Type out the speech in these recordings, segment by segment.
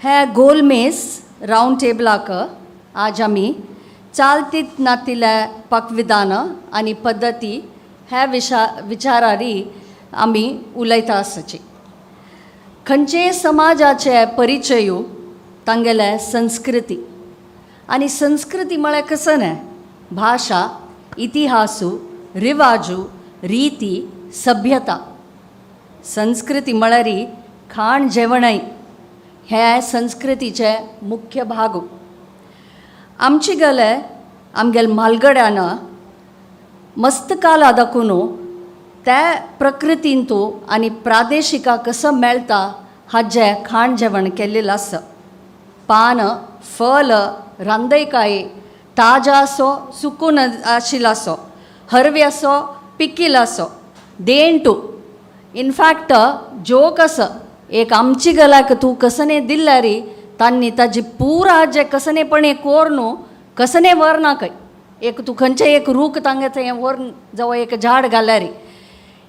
हे गोलमेज रावंड टेबलाक आज आमी चालतीत नातिल्ल्या पकविधान आनी पद्दती ह्या विचारारी आमी उलयता आसाची. खंयचेय समाजाचे परिचय तांगेले संस्कृती आनी संस्कृती म्हळ्यार कसं न्हय, भाशा, इतिहासू, रिवाजू, रिती, सभ्यता. संस्कृती म्हळ्यार खाण जेवणय हे संस्कृतीचे मुख्य भाग. आमचे गेले आमगेले म्हालगड्यान मस्त काला दाखोवन त्या प्रकृतींतू आनी प्रादेशिका कसं मेळटा हाजें खाण जेवण केल्लें आसा. पान, फल, रांदयकाय ताजा आसो, सुकून आशिल्लो आसो, हरवी आसो, पिकिल्लो आसो, देंटू. इनफॅक्ट जोक आसा एक आमची गलाक तूं कसने दिल्यारी तांणी ताजी पुरा जे कसनेपणे कोर न्हू कसने व्हरना खंय एक तूं खंयचें एक रूख तांगे थंय व्हर जावं एक झाड घाल्यारी.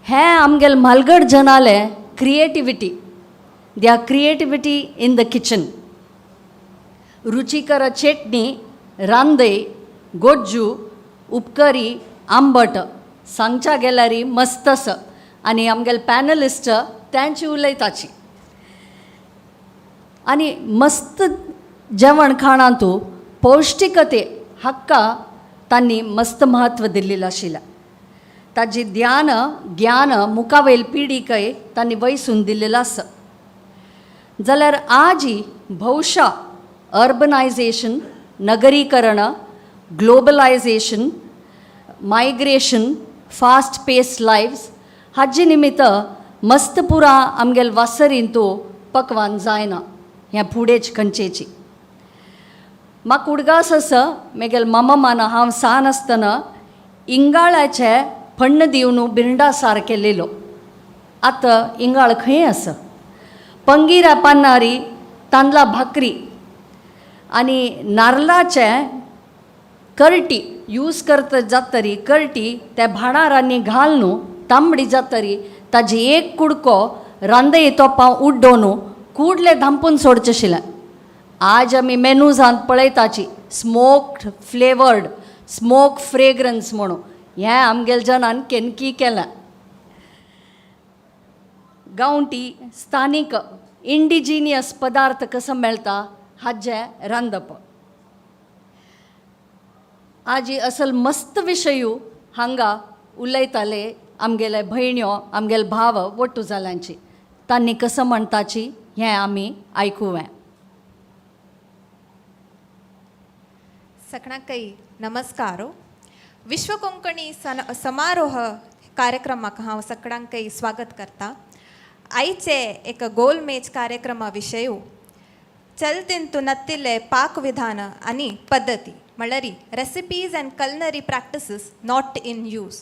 हें आमगेले म्हालगड जनाले creativity, their creativity in the kitchen. रुचीकर चेटणी, रांदय, गोज्जू, उपकरी, आंबट सांगच्या गेल्यारी मस्त आसा. आनी आमगेले पॅनलिस्ट तांची उलयताची. आनी मस्त जेवण खाणांतू पौश्टिकते हाका तांणी मस्त म्हत्व दिल्लें आशिल्लें. ताजी ध्यान ज्ञान मुखावयल पिढीकय तांणी वयसून दिल्लें आसा. जाल्यार आजी भोवशा urbanisation, नगरीकरण, globalisation, migration, fast paced lives हाजे निमित्त मस्त पुरा आमगेले वासरींतू पकवान जायना ह्या फुडेच खंयचेची. म्हाका उडगास आसा म्हगेले मामा मान हांव सान आसतना इंगाळाचे फण्ण दिवन बिरंडा सार केलेलो. आतां इंगाळ खंय आसा? पंगिरा पान्नारी तांदळा भाकरी आनी नारलाचे करटी यूज करता जातरी करटी त्या भाणारांनी घाल न्हू तांबडी जातरी ताजी एक कुडको रांदय तोपां उड्डोवन कुडले धांपून सोडचें आशिल्लें. आज आमी मेनूजांत पळयताची स्मोक्ड फ्लेवर्ड, स्मोक फ्रेग्रन्स म्हणून हें आमगेले जनान केनकी केलां. गांवठी स्थानीक इंडिजिनियस पदार्थ कसो मेळटा हाजें रांदप. आजी असल मस्त विशयू हांगा उलयताले आमगेले भयण्यो आमगेले भाव वट्टू जाल्यांची तांणी कसं म्हणटाची हें आमी आयकुया. सगळ्यांकय नमस्कार. विश्व कोंकणी समारोह कार्यक्रमाक हांव सगळ्यांकय स्वागत करता. आयचे एक गोलमेज कार्यक्रमा विशयू चलतींतू नत्तिल्ले पाकविधान आनी पद्दती म्हणल्यार recipes and culinary practices not in use.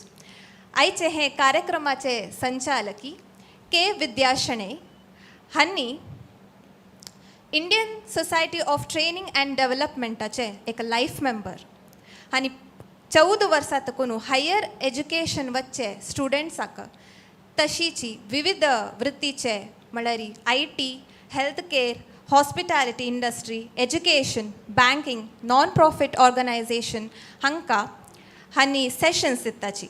आयचे हे कार्यक्रमाचे संचालकी के विद्या शणै हांणी Indian society of training and डेव्हलपमेंटाचे एक लायफ मेंबर आनी 14 वर्सां तकून हायर एज्युकेशन वच्चे स्टुडंट्साक तशीची विविध वृत्तीचे म्हणल्यार IT, health care, hospitality industry, education, banking, non profit organisation हांकां हांणी सेशन्स दिताची.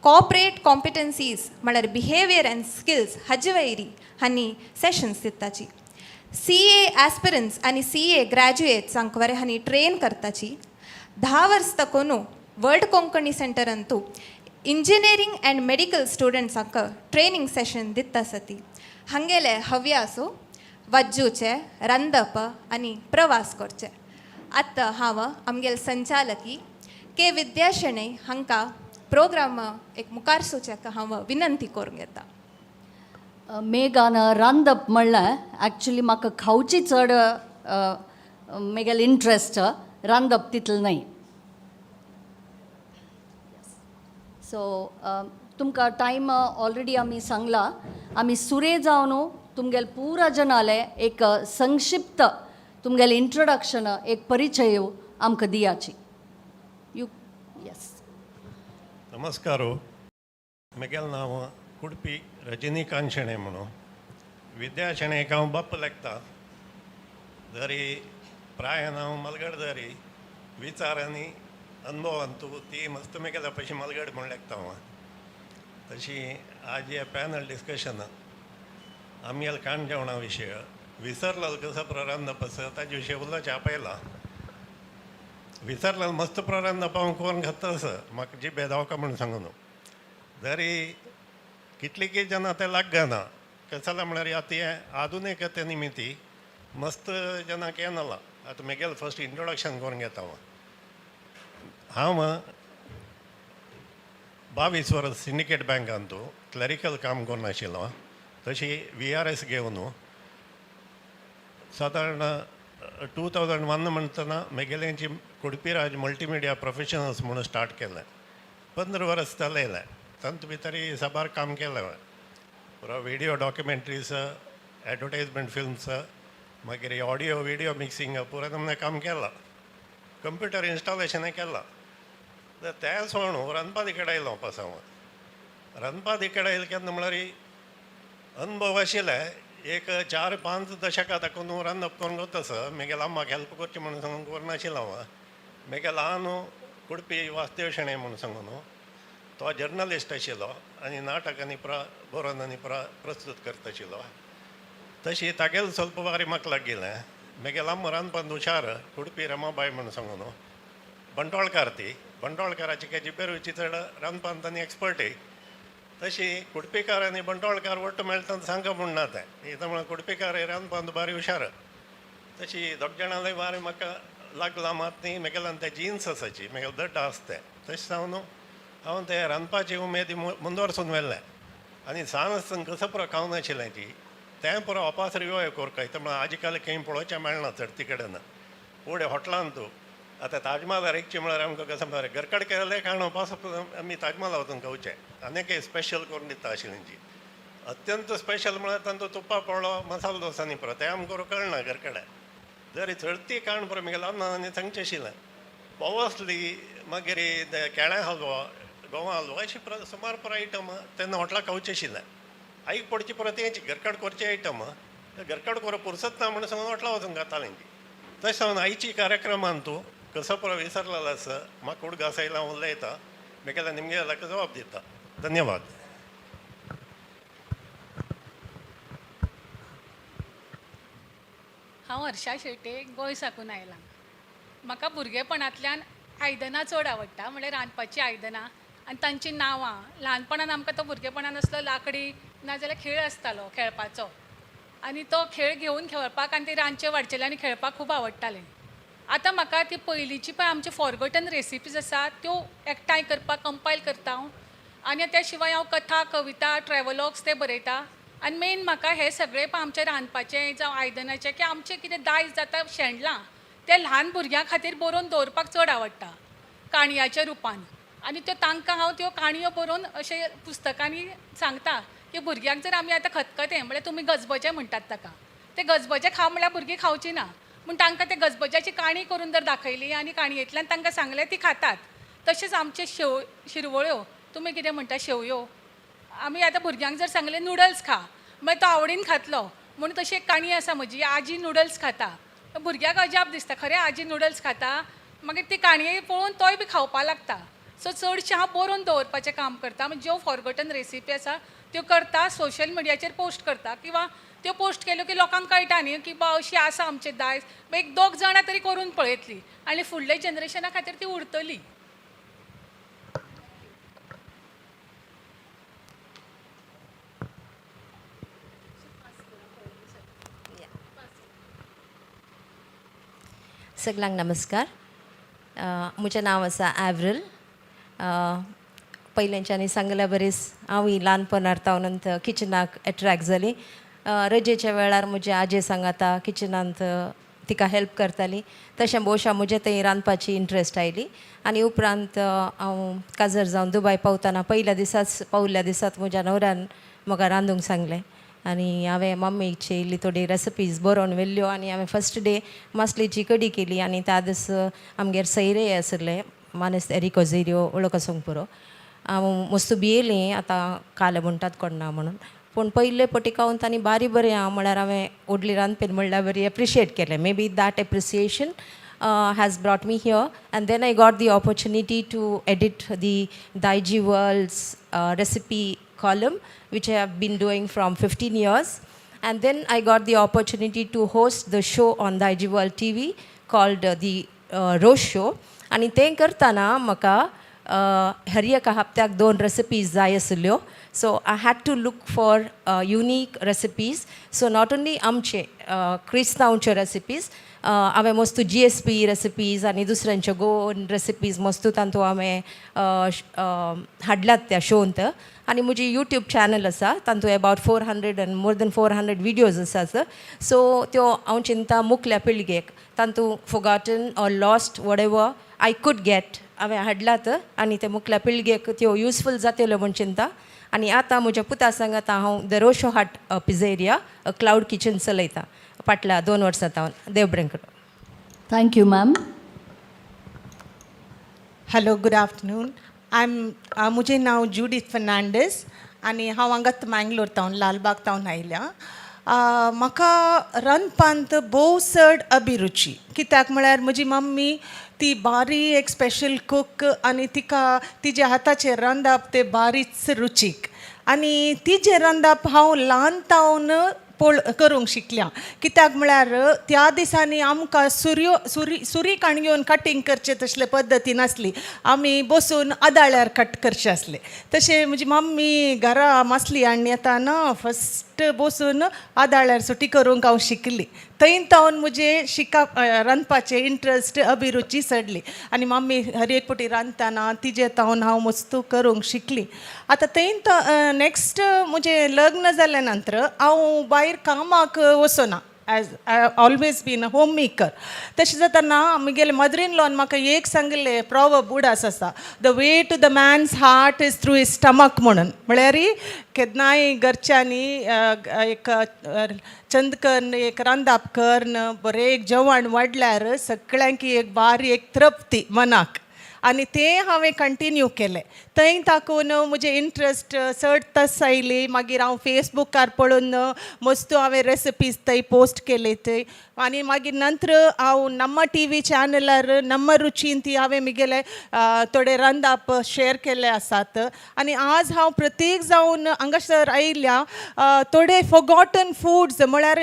कॉर्पोरेट कॉम्पिटन्सीज म्हणल्यार बिहेवियर अँड स्किल्स हाजे वयरी हांणी सेशन्स दिताची. CA aspirants आनी CA ग्रॅज्युएट्सांक वरे हांणी ट्रेन करताची. 10 वर्स तकून वर्ल्ड कोंकणी सेंटरांतू इंजिनियरींग अँड मेडिकल स्टुडंट्सांक ट्रेनींग सेशन दिता आसा. ती हांगेले हव्यासो वज्जूचे रांदप आनी प्रवास करचे. आतां हांव आमगेले संचालकी के विद्या शणै हांकां प्रोग्राम एक मुखार सुच्याक हांव विनंती करूंक येता. मेघान रांदप म्हणल्यार एक्चुली म्हाका खावची चड म्हगेलें इंट्रस्ट, रांदप तितलें न्हय. सो तुमकां टायम ऑलरेडी आमी सांगला. आमी सुरे जावन तुमगेले पुरा जनाले एक संक्षिप्त तुमगेलें इंट्रोडक्शन एक परिचय आमकां दियाची. You yes. नमस्कार. म्हगेलें नांव कुडपी रजनीकांत शेणै म्हणून. विद्या शेणैक हांव बाप्प लागता. जरी प्रायन हांव मलगड जरी विचार आनी अनुभवान तूं ती मस्त मेगेल्या पयशी मलगड म्हूण लेखता हांव. तशी आज हे पॅनल डिस्कशन आमगेल्या काण जेवणा विशय विसरलो कसो प्रारंभ आसा ताजे विशय उलोवचें आपयला. विसरलो मस्त प्रारंभ हांव करून खाता आसा, म्हाका जिबे धांवका म्हूण सांगू न्हू. जरी कितलीकी जाणां तें लागना कसाला म्हळ्यार आतां हें आधुनिकते निमित्ती मस्त जनाक येनाला. आतां म्हगेलें फस्ट इंट्रोडक्शन करून घेता हांव. हांव 22 वर्स सिंडिकेट बँकान तूं क्लरिकल काम करून आशिल्लो. तशी VRS घेवन सादारण 2001 म्हणटना म्हगेलेंची कुडपीराज मल्टीमिडिया प्रोफेशनल्स म्हणून स्टार्ट केलें. 15 वर्स चलयलें. तातूंत भितर साबार काम केलें हांवें. पुरो विडियो डॉक्युमेंट्रीज, एडवर्टायजमेंट फिल्म्स, मागीर ऑडियो विडियो मिक्सिंग पुरो नमूने काम केलां. कंप्युटर इन्स्टॉलेशनय केलां. तर तें सोडून रांदपा कडेन आयलो पास हांव. रांदपा कडेन आयलें केन्ना म्हळ्यार अनुभव आशिल्ले एक 4-5 दशकां ताकून रांदप करूंक वता आसा. म्हगेल्या अम्माक हेल्प करची म्हणून सांगून करनाशिल्लो हांव. म्हगे ल्हान कुडपी वासदेव शेणै म्हणून सांगून तो जर्नलिस्ट आशिल्लो आनी नाटक आनी बरोवन आनी प्रस्तूत करता आशिल्लो. तशी तागेलो ಸ್ವಲ್ಪ बारी म्हाका लागिल्लें. म्हगेल्या अम्मा रांदपांत हुशार, कुडपी रमाबाय म्हणून सांगून बंटवाळकार. ती बंटवाळकाराची काय जिबेर रुची चड रांदपांत आनी एक्सपर्टय. तशी कुडपीकार आनी बंटवाळकार ಒಟ್ಟು मेळटा सांगप म्हूण ना तें. कित्याक म्हळ्यार कुडपीकार हे रांदपांत बारी हुशार. तशी दोग जाणांय बारी म्हाका लागलां मात न्ही म्हगेल्यान ते जिन्स आसाची म्हगेलें दड्ड आसा तें. तशें जावन हांव ते रांदपाची उमेदी मुंदोरसून व्हेल्लें. आनी सान आसतना कसो पुरो खावन आशिल्लें ती तें पुरो वापास रिवायव करता. कित्याक म्हळ्यार आज काल खंय पळोवचें मेळना चडती कडेन फुडें हॉटलान तूं आतां ताजमहालार एकची म्हळ्यार आमकां कसो म्हळ्यार घरकड केलें खाण वापास आमी ताजमहाला वचून खावचें. आनी काही स्पेशल करून दिता आशिल्लें. अत्यंत स्पेशल म्हळ्यार तांचो तुप्पा पोळो मसालो डोसा न्ही पुरो तें आमकां कळना घरकडेन. जरी चडती काण पुरो म्हगेलें अम्मा सांगचें आशिल्लें पोवसली मागीर केळ्यां हलवो गोवा हलवो अशें सुमार पुरो आयटम तेन्ना हॉटलां खावचें आशिल्लें. आईक पडची पुरो तेंच घरकड करचें आयटम घरकड करूं पुरसत ना म्हणून सांगून हॉटलां वचून खातालीं ती. तशें जावन आयची कार्यक्रमान तूं कसो पुरो विसरलेलो आसा. म्हाका उडगास आयला हांव उलयता म्हगेल्या निमगेल्याक जबाब दिता. धन्यवाद. हांव हर्षा शेट्ये, गोंय साकून आयलां. म्हाका भुरगेपणांतल्यान आयदनां चड आवडटा, म्हणल्यार रांदपाचीं आयदनां आनी तांचीं नांवां. ल्हानपणान आमकां तो भुरगेपणान असलो लाकडी नाजाल्यार खेळ आसतालो खेळपाचो आनी तो खेळ घेवन खेळपाक आनी ती रांदचे वाडचेल्यांनी खेळपाक खूब आवडटालें. आतां म्हाका ती पयलींची पळय आमची फॉरगॉटन रेसिपीज आसा त्यो एकठांय करपाक कंपायल करता हांव. आनी त्या शिवाय हांव कथा, कविता, ट्रॅवलॉग्स ते बरयता. आनी मेन म्हाका हें सगळें पळय आमचें रांदपाचें जावं आयदनाचें की आमचें कितें दायज जाता शेणलां तें ल्हान भुरग्यां खातीर बरोवन दवरपाक चड आवडटा काणयाच्या रुपान. आनी त्यो तांकां हांव त्यो काणयो बरोवन अशें पुस्तकांनी सांगता की भुरग्यांक जर आमी आतां खतखतें म्हळ्यार तुमी गजबजें म्हणटात ताका, ते गजबजें खा म्हळ्यार भुरगीं खावचीं ना, पूण तांकां ते गजबज्याची काणी करून जर दाखयली आनी काणयेंतल्यान तांकां सांगलें ती खातात. तशेंच आमचे शिरवळ्यो, तुमी कितें म्हणटा शेवयो, आमी आतां भुरग्यांक जर सांगलें नुडल्स खा मागीर तो आवडीन खातलो. म्हणून तशी एक काणी आसा म्हजी, आजी नुडल्स खाता, भुरग्याक अजाप दिसता खरें आजी नुडल्स खाता, मागीर ती काणये पळोवन तोय बी खावपाक लागता. सो चडशें हांव बरोवन दवरपाचें काम करता. म्हणजे ज्यो फॉरगॉटन रेसिपी आसा त्यो करता, सोशल मिडियाचेर पोस्ट करता किंवां त्यो पोस्ट केल्यो की लोकांक कळटा न्ही की बा अशी आसा आमचें दायज, मागीर एक दोग जाणां तरी करून पळयतली आनी फुडल्या जनरेशना खातीर ती उरतली. सगळ्यांक नमस्कार. म्हजें नांव आसा एवरल. पयल्यांच्यानी सांगल्या बरीच हांवूय ल्हानपणार तावनंत किचनाक एट्रॅक्ट जाली. रजेच्या वेळार म्हजे आजे सांगाता किचनांत तिका हेल्प करताली. तशें भोवशा म्हजे थंय रांदपाची इंट्रस्ट आयली. आनी उपरांत हांव काजर जावन दुबाय पावतना पयल्या दिसाच पावल्ल्या दिसाच म्हज्या न्हवऱ्यान म्हाका रांदूंक सांगलें. आनी हांवें मम्मीची इल्ली थोडी रेसिपीज बरोवन व्हेल्ल्यो आनी हांवें फस्ट डे मासलेची कडी केली. आनी त्या दीस आमगेर सैरे आशिल्ले मानेस्त एरिको झेरियो वळख आसूंक पुरो. हांव मस्त भियेलें आतां काले म्हणटात कोण ना म्हणून, पूण पयले पटी तांणी बारी बरें हांव म्हळ्यार हांवें व्हडली रांदपीण म्हणल्यार बरी एप्रिशिएट केलें. Maybe that appreciation has brought me here. And then I got the opportunity to edit the Daijiworld's recipe column, which I have been doing from 15 years. And then I got the opportunity to host the show on Daijiworld TV called the Rose Show. आनी तें करतना म्हाका हर एका हप्त्याक दोन recipes जाय आशिल्ल्यो. So I had to look for unique recipes. So not only आमचे क्रिस्तांवच्यो recipes, हांवें मस्तू जीएसपी रेसिपीज आनी दुसऱ्यांच्यो गोवन रेसिपीज मस्तू तातूंत हांवें हाडल्यात त्या शोंत. आनी म्हजी यूट्यूब चॅनल आसा, तातूंत about 400 and more than 400 videos आसात. सो त्यो हांव चिंता मुखल्या पिळगेक तातूंत forgotten or lost, whatever I could get, हांवें हाडल्यात आनी ते मुखल्या पिळगेक त्यो युजफूल जातल्यो म्हूण चिंता. आनी आतां म्हज्या पुता सांगाता हांव the Rosho Hut Pizzeria cloud kitchen चलयता फाटल्या 2 वर्सां सावन. देव बरें करूं. Thank you ma'am. Hello, good afternoon. I'm म्हजें नांव जुडीथ फर्नांडीस आनी हांव हांगात मँगलोर तावन, लालबाग तावन आयल्या. म्हाका रांदपांत भोव चड अभिरुची, कित्याक म्हळ्यार म्हजी मम्मी ती बारी एक स्पेशल कूक आनी तिका तिज्या हाताचें रांदप तें बारीच रुचीक आनी तिजें रांदप हांव ल्हान तावन पळ करूंक शिकल्या. कित्याक म्हळ्यार त्या दिसांनी आमकां सुरयो सुरी सुरी काण घेवन कटींग करचें तसले पद्दती नासली. आमी बसून आदाळ्यार कट करचें आसलें. तशें म्हजी मम्मी घरा मासली हाडून येताना फस्ट बसून आदाळ्यार सुटी करूंक हांव शिकली. थंय तावन म्हजें शिकप, रांदपाचें इंट्रस्ट, अभिरुची चडली आनी मम्मी हर एक फावटी रांदतना तिजे तावन हांव मस्तू करूंक शिकली. आतां थंय नॅक्स्ट म्हजें लग्न जाल्या नंतर हांव भायर कामाक वचना, as I always been a home maker. तशें जाताना म्हगेले मदर इन लॉन म्हाका एक सांगिल्लें प्रोवर्ब उडास आसा, "The way to the man's heart is through his stomach" म्हणून. म्हळ्यार केन्नाय घरच्यांनी एक चंद कर्न एक रांदाप कर्न बरें एक जेवण वाडल्यार सगळ्यांक एक बारी एक तृप्ती मनाक आनी तें हांवें कंटिन्यू केलें. थंय ताकून म्हजें इंट्रस्ट चड तस आयली. मागीर हांव फेसबुकार पळोवन मस्तू हांवें रेसिपीज थंय पोस्ट केले थंय आनी मागीर नंतर हांव नम्मा टीवी चॅनलार नम्मा रुचीन ती हांवें म्हगेले थोडे रांदाप शेअर केल्ले आसात. आनी आज हांव प्रत्येक जावन हांगासर आयिल्ल्या थोडे फोगॉटन फूड्स, म्हळ्यार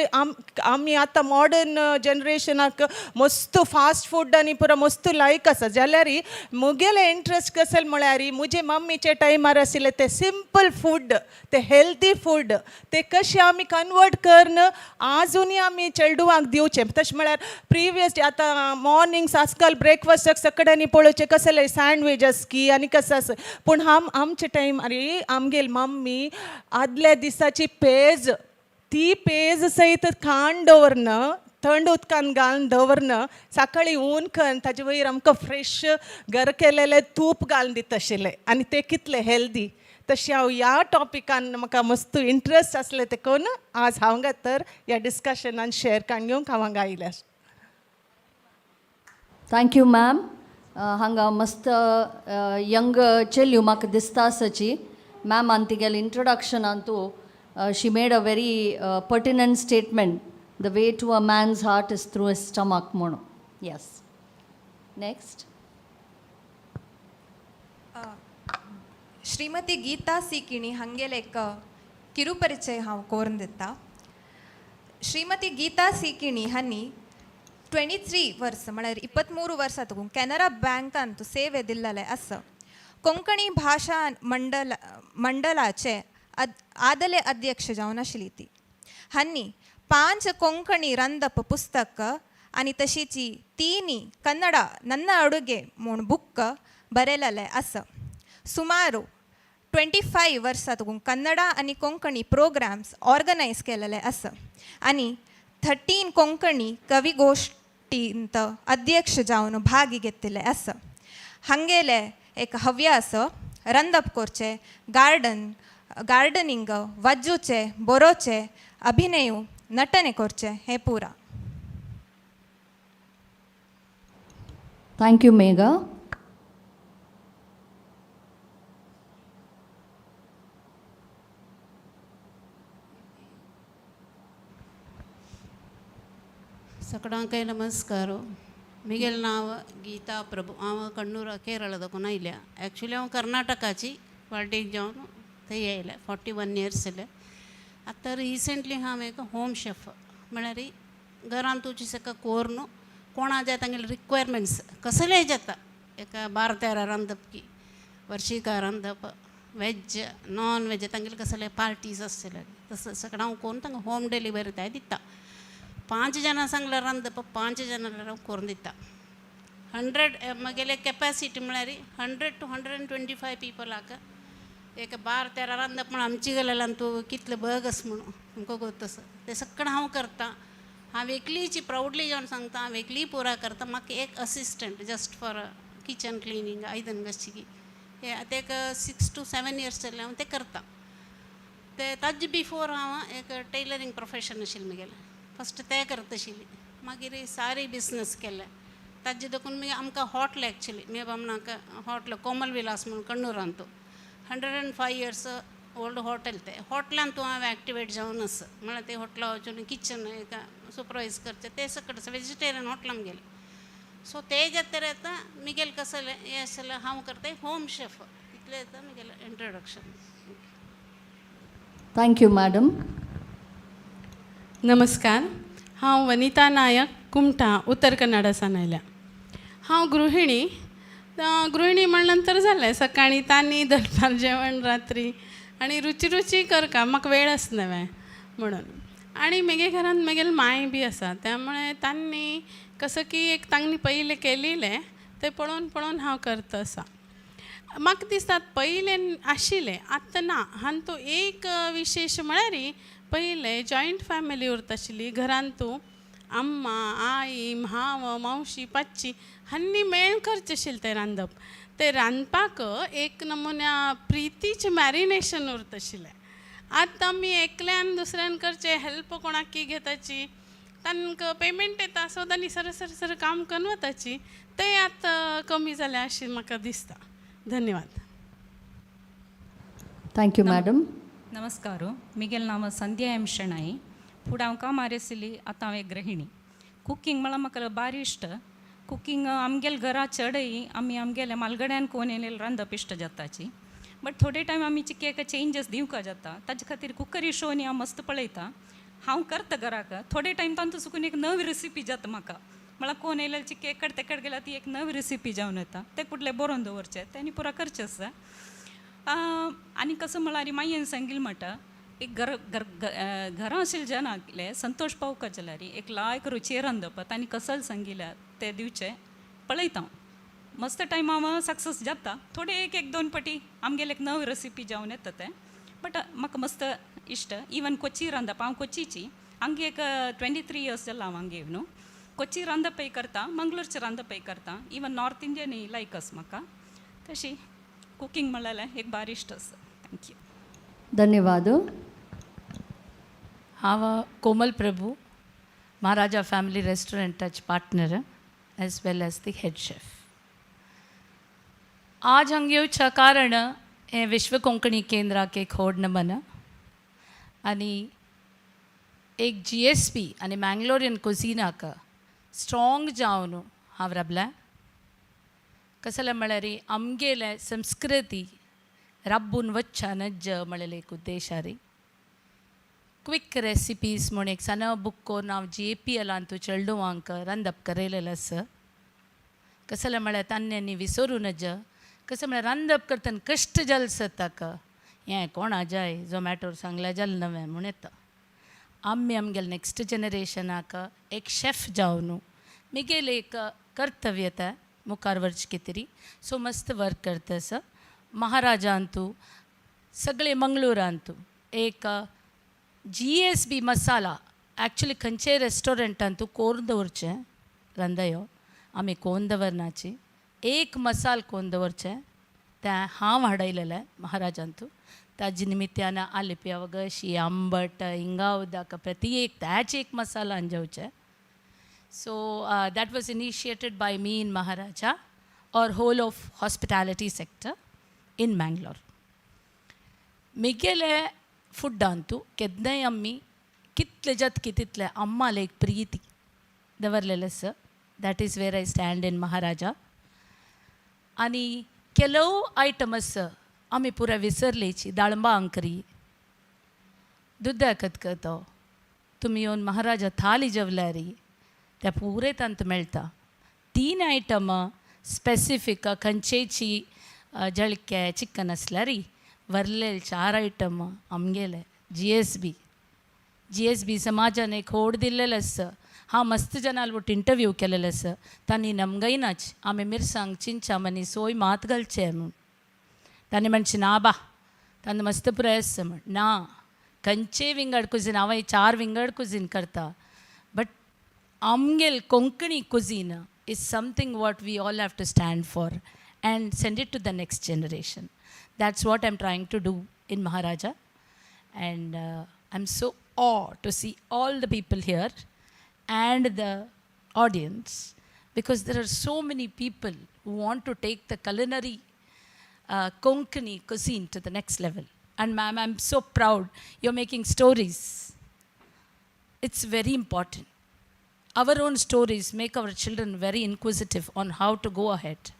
आमी आतां मॉडर्न जनरेशनाक मस्त फास्ट फूड आनी पुरो मस्त लायक आसा, जाल्यार म्हगेलें इंट्रस्ट कशें म्हळ्यार म्हजे मम्मीचे टायमार आशिल्ले ते सिंपल फूड, ते हेल्दी फूड, ते कशें आमी कन्वर्ट करन आजुनूय आमी चेडवांक दिवचें. तशें म्हळ्यार प्रिवियस आतां मॉर्निंग्स आजकाल ब्रेकफास्टाक सगळ्यांनी पळोवचें कसले सँडविचस की आनी कसं आसा, पूण आमचे टायमार आमगेली मम्मी आदल्या दिसाची पेज, ती पेज सयत खाण दवरन, थंड उदकान घालून दवरन, सकाळीं ऊन कन्न ताजे वयर आमकां फ्रेश घर केलेलें तूप घालून दिता आशिल्लें आनी तें कितलें हेल्दी. तशें हांव ह्या टॉपिकान म्हाका मस्त इंट्रस्ट आसलें देखून आज हांव हांगा तर ह्या डिस्कशनान शेअर काण घेवंक हांव हांगा आयल्या. Thank you ma'am. हांगा मस्त यंग चेल्यो म्हाका दिसता आसाची. मॅमान तिगेले इंट्रोडक्शनांतू she made a very pertinent statement, "The way to a man's heart is through a stomach" म्हणून. Yes, next. Shrimati Gita C Kini हांगेले एक किरुपरिचय हांव कोरून दिता. श्रीमती गीता सी किणी हांणी 23 वर्स, म्हळ्यार 23 वर्सां तुकून कॅनरा बँकांत सेवे दिल्लेले आसा. कोंकणी भाशा मंडळाचे आदले अध्यक्ष जावन आशिल्ली ती. हांणी पांच कोंकणी रंदप पुस्तक आनी तशीची तीन कन्नडा नन्न अडुगे म्हूण बुक बरयलेले आसा. सुमारू 25 वर्सां तुकून कन्नडा आनी कोंकणी प्रोग्राम्स ऑर्गनायज केलेले आसा आनी 13 कोंकणी कवी गोष्टींत अध्यक्ष जावन भाग घेतिल्ले आसा. हांगेले एक हव्यास रंदप करचें, गार्डनिंग, वाजूचे, बरोवचें, अभिनय, नटने करचें, हें पुरा. Thank you Megha. सकडांकय नमस्कार. मिगेल नांव गीता प्रभू. हांव कण्णूर केरळ दाखून आयल्या. एक्चुली हांव कर्नाटकाची, पार्टीक जावन थंय आयल्या. 41 इयर्स जाले. आतां रिसंटली हांव एक होम शेफ, म्हळ्यार घरान तुजी सगळें कोरून कोणा जाय तांगेले रिक्वायरमेंट्स कसलेय जाता, एका बार तेरा रांदप की वर्षिका रांदप, वेज नॉन वेज, तांगेले कसले पार्टीज आसतले तसं सगळें हांव करून तांकां होम डिलिव्हरी ते दिता. पांच जाणां सांगल्यार रांदप, पांच जाणां हांव करून दिता. 100 म्हगेले कॅपॅसिटी म्हळ्यार 100 to 125 पिपलाक. एक बार तेरा रांदप म्हण आमची गेलेल्यान तूं कितले बग आसा म्हणून तुमकां गोत आसा. तें सगळें हांव करता. हांव एकलीची प्रावडली जावन सांगता, हांव एकली पुरा करता. म्हाका एक assistant just for kitchen cleaning, आयदन घासची. हे आतां एक 6 टू 7 इयर्स जालें हांव तें करता. ते ताजे बिफोर हांव एक टेलरींग प्रोफेशन आशिल्लें म्हगेलें. फस्ट तें करता आशिल्ली, मागीर सारी बिजनस केलें. ताजे देखून मागीर आमकां हॉटल, एक्चुली मे बामणाक हॉटल कोमल विलास म्हणून कण्णूरान, 105 years old hotel. ते हॉटलान तूं हांव एक्टिवेट जावन आसा. म्हळ्यार ते हॉटला वचून किचन एक सुपरवायज करचें, तें सगळें वेजिटेरियन हॉटल आमगेलें. सो ते जातरी आतां मिगेल कसलें हें आसलें, हांव करतां होम शेफ. इतलें येता मिगेलें introduction. Thank you madam. नमस्कार. हांव वनिता नायक, कुमठा, उत्तर कन्नडा सावन आयल्या. हांव गृहिणी. गृहिणी म्हणल्यार जालें, सकाळीं तांनी, दनपार जेवण, रात्री आनी रुची रुची करका म्हाका वेळ आसना वेळ म्हणून. आनी म्हगे घरांत म्हगेले मांय बी आसा, त्यामुळे तांणी कसं की एक तांणी पयलें केलेलें तें पळोवन पळोवन हांव करता आसा. म्हाका दिसता पयलें आशिल्लें, आतां ना. हांतू एक विशेश म्हळ्यार पयलें जॉयंट फॅमिली उरता आशिल्ली. घरांत तूं अम्मा, आई, भाव, मावशी, पाची हांणी मेळ करचें आशिल्लें तें रांदप. तें रांदपाक एक नमुन्या प्रितीचें मॅरिनेशन उरता आशिल्लें. आतां आमी एकल्यान दुसऱ्यान करचें, हेल्प कोणाकी घेताची, तांकां पेमेंट येता, सो तांणी सर सर सर काम करून वताची. तें आतां कमी जालें अशें म्हाका दिसता. धन्यवाद. Thank you madam. नमस्कार. मिगेल नांव संध्या एम शेणाई. फुडें हांव कामार आशिल्ली, आतां हांव एक गृहिणी. कुकींग म्हळ्यार म्हाका बारी इश्ट. कुकींग आमगेले घरा चडय आमी आमगेले मालगड्यान कोण येयलें रांदप इश्ट जाताची, बट थोडे टायम आमी चिके चेंजीस दिवंक जाता. ताजे खातीर कुकरी शो न्ही हांव मस्त पळयता. हांव करता घराक थोडे टायम, तांतू चुकून एक नवी रेसिपी जाता म्हाका. म्हळ्यार कोण येयलें चिके एकड तेकड गेल्यार ती एक नवी रेसिपी जावन येता. ते कुटले बरोवन दवरचे, तेणी पुरा करचें आसा. आनी कसो म्हळ्यार मायेन सांगिल्लें म्हणटा, एक घर घर घरां आशिल्ले जनांले संतोश पावका जाल्यार एक लायक रुचये रांदप तांणी कसल सांगिल्ल्या ते दिवचे पळयता हांव. मस्त टायम हांव सक्सेस जाता. थोडे एक एक दोन पटी आमगेले एक नवी रेसिपी जावन येता तें, बट म्हाका मस्त इश्ट. इवन कोची रांदप, हांव कोचीची, हांगे एक 23 इयर्स जाला हांव हांगे येवन. कोची रांदपय करता, मंगळूरचें रांदपय करता, इवन नॉर्थ इंडियनय लायक आसा म्हाका. तशी कुकींग म्हणल्यार एक बारी इश्ट आसा. Thank you. धन्यवाद. हांव कोमल प्रभू, महाराजा family रेस्टॉरंटाची partner as well as the head chef. आज हांगा येवच्या कारण हें विश्व कोंकणी केंद्राक एक व्हड नमन आनी एक जीएसपी आनी मँगलोरियन कुझिनाक स्ट्रॉंग जावन हांव राबलें. कसलें म्हळ्यार आमगेलें संस्कृती राबून वच्च्या नज्ज म्हणलें एक उद्देशारी क्विक रेसिपीज म्हूण एक सण बूक करून हांव जीएपीएलान तूं चेडवांक रांदप करयलेलें आसा. कसलें म्हळ्यार तान्यांनी विसरूं नज. कसलें म्हळ्यार रांदप करतना कश्ट जाल ताका हें कोणा जाय, झोमॅटोर सांगल्यार जालें नवें म्हूण येता. आमी आमगेले नेक्स्ट जनरेशनाक एक शेफ जावन मिगेले एक कर्तव्य तें मुखार व्हरचें कितें. सो मस्त वर्क करता आसा महाराजांतू, सगळे मंगळुरांतू. एक जीएसबी मसाला एक्चुली खंयच्याय रेस्टॉरंटान तूं कोरून दवरचें रांदयो, आमी कोन दवरनाची. एक मसाल कोन दवरचें तें हांव हाडयलेलें महाराजांतू. ताजे निमित्यान आलिपी अवगशी, आंबट, हिंगा उदक, प्रति एक त्याच एक masala जेवचें. So that was initiated by me in Maharaja or whole of hospitality sector in Mangalore. मिगेले फुड्डांतू केन्नाय आमी कितले जातकी तितले अम्माले एक प्रिती दवरलेलें आसा. That is where I stand in Maharaja. आनी ಕೆಲವು आयटम आसा आमी पुराय विसरलेची. दाळंबा आंकरी, दुदा खतखतो, तुमी येवन महाराजा थाली जेवल्यार त्या पुरे तांत मेळटा. तीन आयटम स्पेसिफीक खंयचेची जळके चिकन आसल्यार वरलेले चार आयटम आमगेले जीएसबी. जीएसबी समाजान एक होड दिल्लेलें आसा. हांव मस्त जनाल बोट इंटरव्यू केलेलें आसा. तांणी नमगयनाच आमी मिरसांग चिंचाम आनी सोय मात घालचे म्हूण. तांणी म्हणचें ना बा, तांकां मस्त पुराय आसा म्हण ना. खंयचेय विंगड कुजीन, हांव चार विंगड कुजीन करता, बट आमगेल Konkani cuisine is something what we all have to stand for and send it to the next generation. That's what I'm trying to do in Maharaja. And I'm so awed to see all the people here and the audience, because there are so many people who want to take the culinary Konkani cuisine to the next level. And ma'am, I'm so proud you're making stories. It's very important. Our own stories make our children very inquisitive on how to go ahead.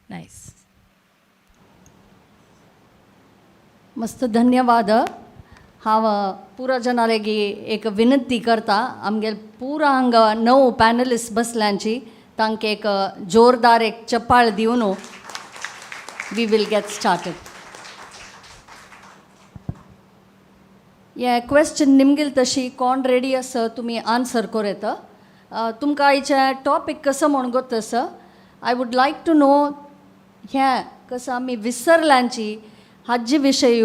Nice. मस्त धन्यवाद. हांव पुरा जनालेगी एक विनंती करता, आमगेल पुरा हांगा णव पॅनलिस्ट बसल्यांची तांकां एक जोरदार एक चपाळ दिवन we will get started. हे क्वेश्चन निमगेल तशी कोण रेडी आसा तुमी आन्सर करूं येता. तुमकां आयचें टॉपीक कसो म्हूण गोत आसा, I would like to know हें कसं आमी विसरल्यांची हाजी विशय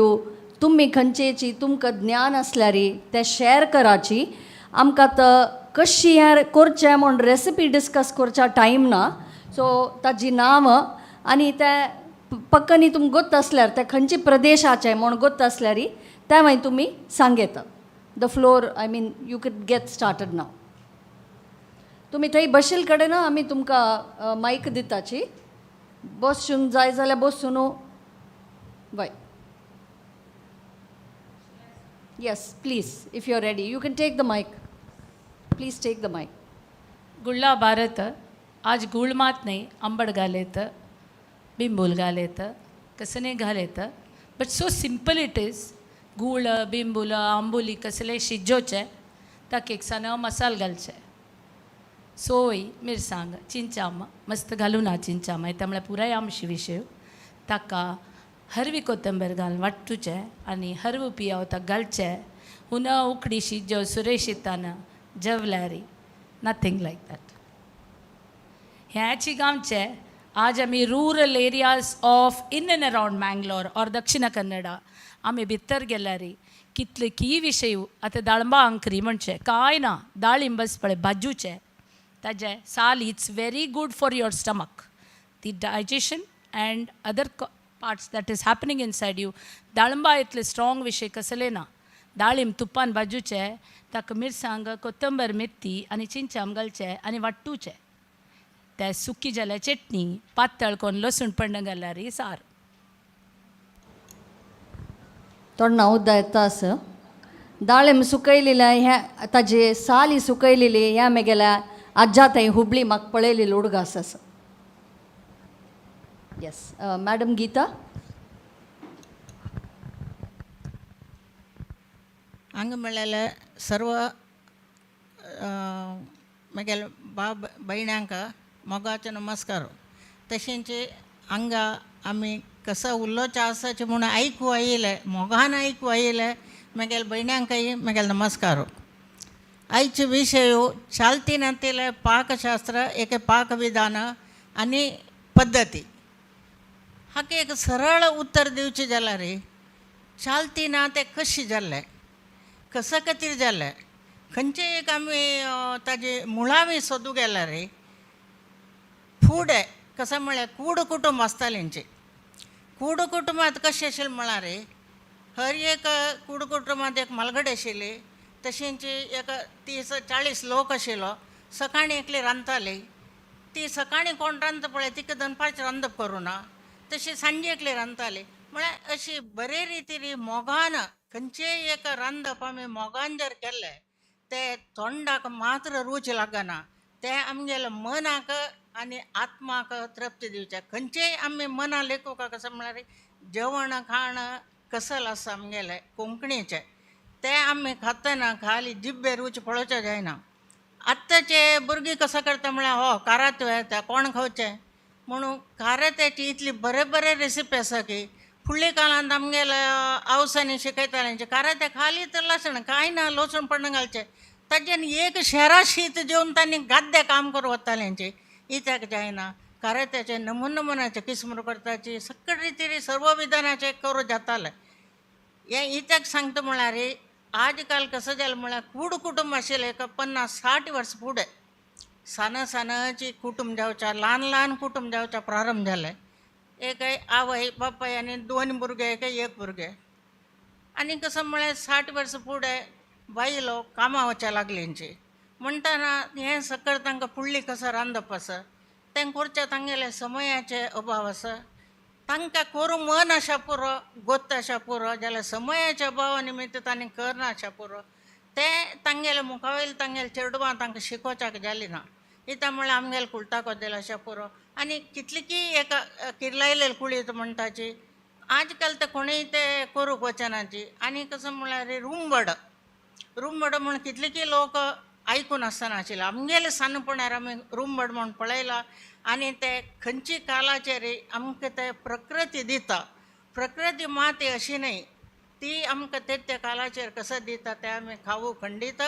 तुमी खंयचेची तुमकां ज्ञान आसल्यार तें शॅर कराची. आमकां आतां कशी हें करचें म्हूण रेसिपी डिस्कस करच्या टायम ना. सो ताजी नांव आनी तें पक्कनी तुमकां गोत आसल्यार तें खंयचे प्रदेशाचें म्हूण गोत आसल्यार तें मागीर तुमी सांगयता. The floor, I mean, you could get started now. तुमी थंय बशील कडेन आमी तुमकां मायक दिताची. बसून जाय जाल्यार बसून वय. Yes, please, if you are ready, you can take the mic. Please take the mic. गुळ्ळा Bharat आज गुळ मात नाही, आंबट घालेत, बिंबूल घालेत, कसने घालेत, but so simple it is. गूळ, बिंबूल, आंबोली कसले शिजोवचे, ताका एक सानो मसाल घालचे, सोय, मिरसांग, चिंचाम मस्त घालूं ना. चिंचाम येता म्हळ्यार पुराय आमशी विशय. ताका हरवी कोथंबीर घालून वांटुचें आनी हरवो पियाव ताका घालचें. हुना उकडी शिजो सुरेशितान जेवल्यार नथींग लायक that. ह्याची गांवचे आज आमी rural areas of in and around Mangalore or Dakshina Kannada आमी भितर गेल्यार कितले की विशय. आतां दाळंबा आंकरी म्हणचे कांय ना, दाळिंब पळय भाजूचें, ताजें साल it's very good for your stomach, the digestion and other parts that is happening inside you. दाळंबा इतले स्ट्रॉंग विशय कसले ना. दाळिंब तुपान भाजूचें, ताका मिरसांग, कोथंबर, मेथी आनी चिंचाम घालचें आनी वांटूचें. ते सुकी जाल्यार चटणी पातळ कोन्न लसूण पण्ण घाल्यार सार. तोंडा उद्दा येता आसा. दाळिंब सुकयलेलें हें ताजे साली सुकयलेली ह्या मेगेल्या आज्जा थंय हुबळी म्हाका पळयलेली उडगास आसा. येस, मॅडम गीता. हांगा म्हणलेले सर्व म्हगेले बाब भयण्यांक मोगाचो नमस्कार. तशेंच हांगा आमी कसो उलोवचें आसाचे म्हूण आयकू आयिल्लें, मोगान आयकू आयिल्लें म्हगेले भयण्यांकय म्हगेले नमस्कार. आयचे विशय चालती नातिल्लें पाकशास्त्र एक पाकविधान आनी पद्दती. हाका एक सरळ उत्तर दिवचें जाल्यार चालती ना तें कशें जाल्लें, कसो खातीर जालें, खंयचें एक आमी ताजे मुळावी सोदूंक गेल्यार फुडें कसो म्हळ्यार कूड कुटुंब आसतालें तेंचें. कूड कुटुंबांत कशें आशिल्लें म्हळ्यार हर एक कूड कुटुंबांत एक म्हालगडे आशिल्ली, तशेंच एक 30-40 लोक आशिल्लो. सकाळीं एकली रांदताली, ती सकाळीं कोण रांदता पळय तिका दनपारचें रांदप करूं ना, तशी सांजे एकली रांदताली. म्हळ्यार अशी बरे रितीन मोगान खंयचेय एक रांदप आमी मोगान जर केल्लें ते तोंडाक मात्र रूच लागना, ते आमगेले मनाक आनी आत्माक तृप्ती दिवचे. खंयचेय आमी मना लेखूंक कसो म्हळ्यार जेवण खाण कसल आसा आमगेलें कोंकणीचें, तें आमी खातना खाली जिब्बे रूच पळोवचें जायना. आत्ताचे भुरगीं कसो करता म्हळ्यार हो कारात येता कोण खावचें म्हणून कारात्याची इतली बरे बरे रेसिपी आसा की फुडल्या काळांत आमगेल्या आवसांनी शिकयताले कारात्या खाली तर लसण कांय ना लसूण पडण घालचें, ताजेन एक शेरा शीत जेवन तांणी गाद्दे काम करूं वताले. इत्याक जायना कारात्याचे नमुन नमुन्याचे किस्मूर करताची सगळे रितीरी सर्व विधानाचे करूं जाताले. हें इत्याक सांगता म्हळ्यार आज काल कसं जालें म्हळ्यार कूड कुटुंब आशिल्लें एक 50-60 वर्स फुडें सान सानाची कुटुंब जावच्या ल्हान ल्हान कुटुंब जावच्या प्रारंभ जालें. एक आवय बापाय आनी 2 भुरगे एक भुरगें आनी कसं म्हळ्यार 60 वर्स फुडें बायलो कामां वचपाक लागलींची म्हणटना हें सकळ तांकां फुडली कसं रांदप आसा तें करच्या तांगेले समयाचे अभाव आसा. तांकां करूं मन आशा पुरो गोत आशा पुरो जाल्यार समयाच्या अभावा निमित्त तांणी करना आशा पुरो तें तांगेले मुखावयले तांगेले चेडवां तांकां शिकोवच्याक जाली ना. इत्याक म्हळ्यार आमगेले कुळटाक वचेल आशा पुरो आनी कितली की एक किर्लायलेले कुळीत म्हणटाची आज काल ते कोणूय ते करूंक वचनाची. आनी कसं म्हळ्यार रुमबड रुमबड म्हूण कितले की लोक आयकून आसतना आशिल्ले आमगेले सानपणार आमी रुमबड म्हूण पळयला आनी ते खंयची कालाचेर आमकां ते प्रकृती दिता. प्रकृती मात अशी न्हय ती आमकां ते त्या कालाचेर कसो दिता ते आमी खावूं खंडीत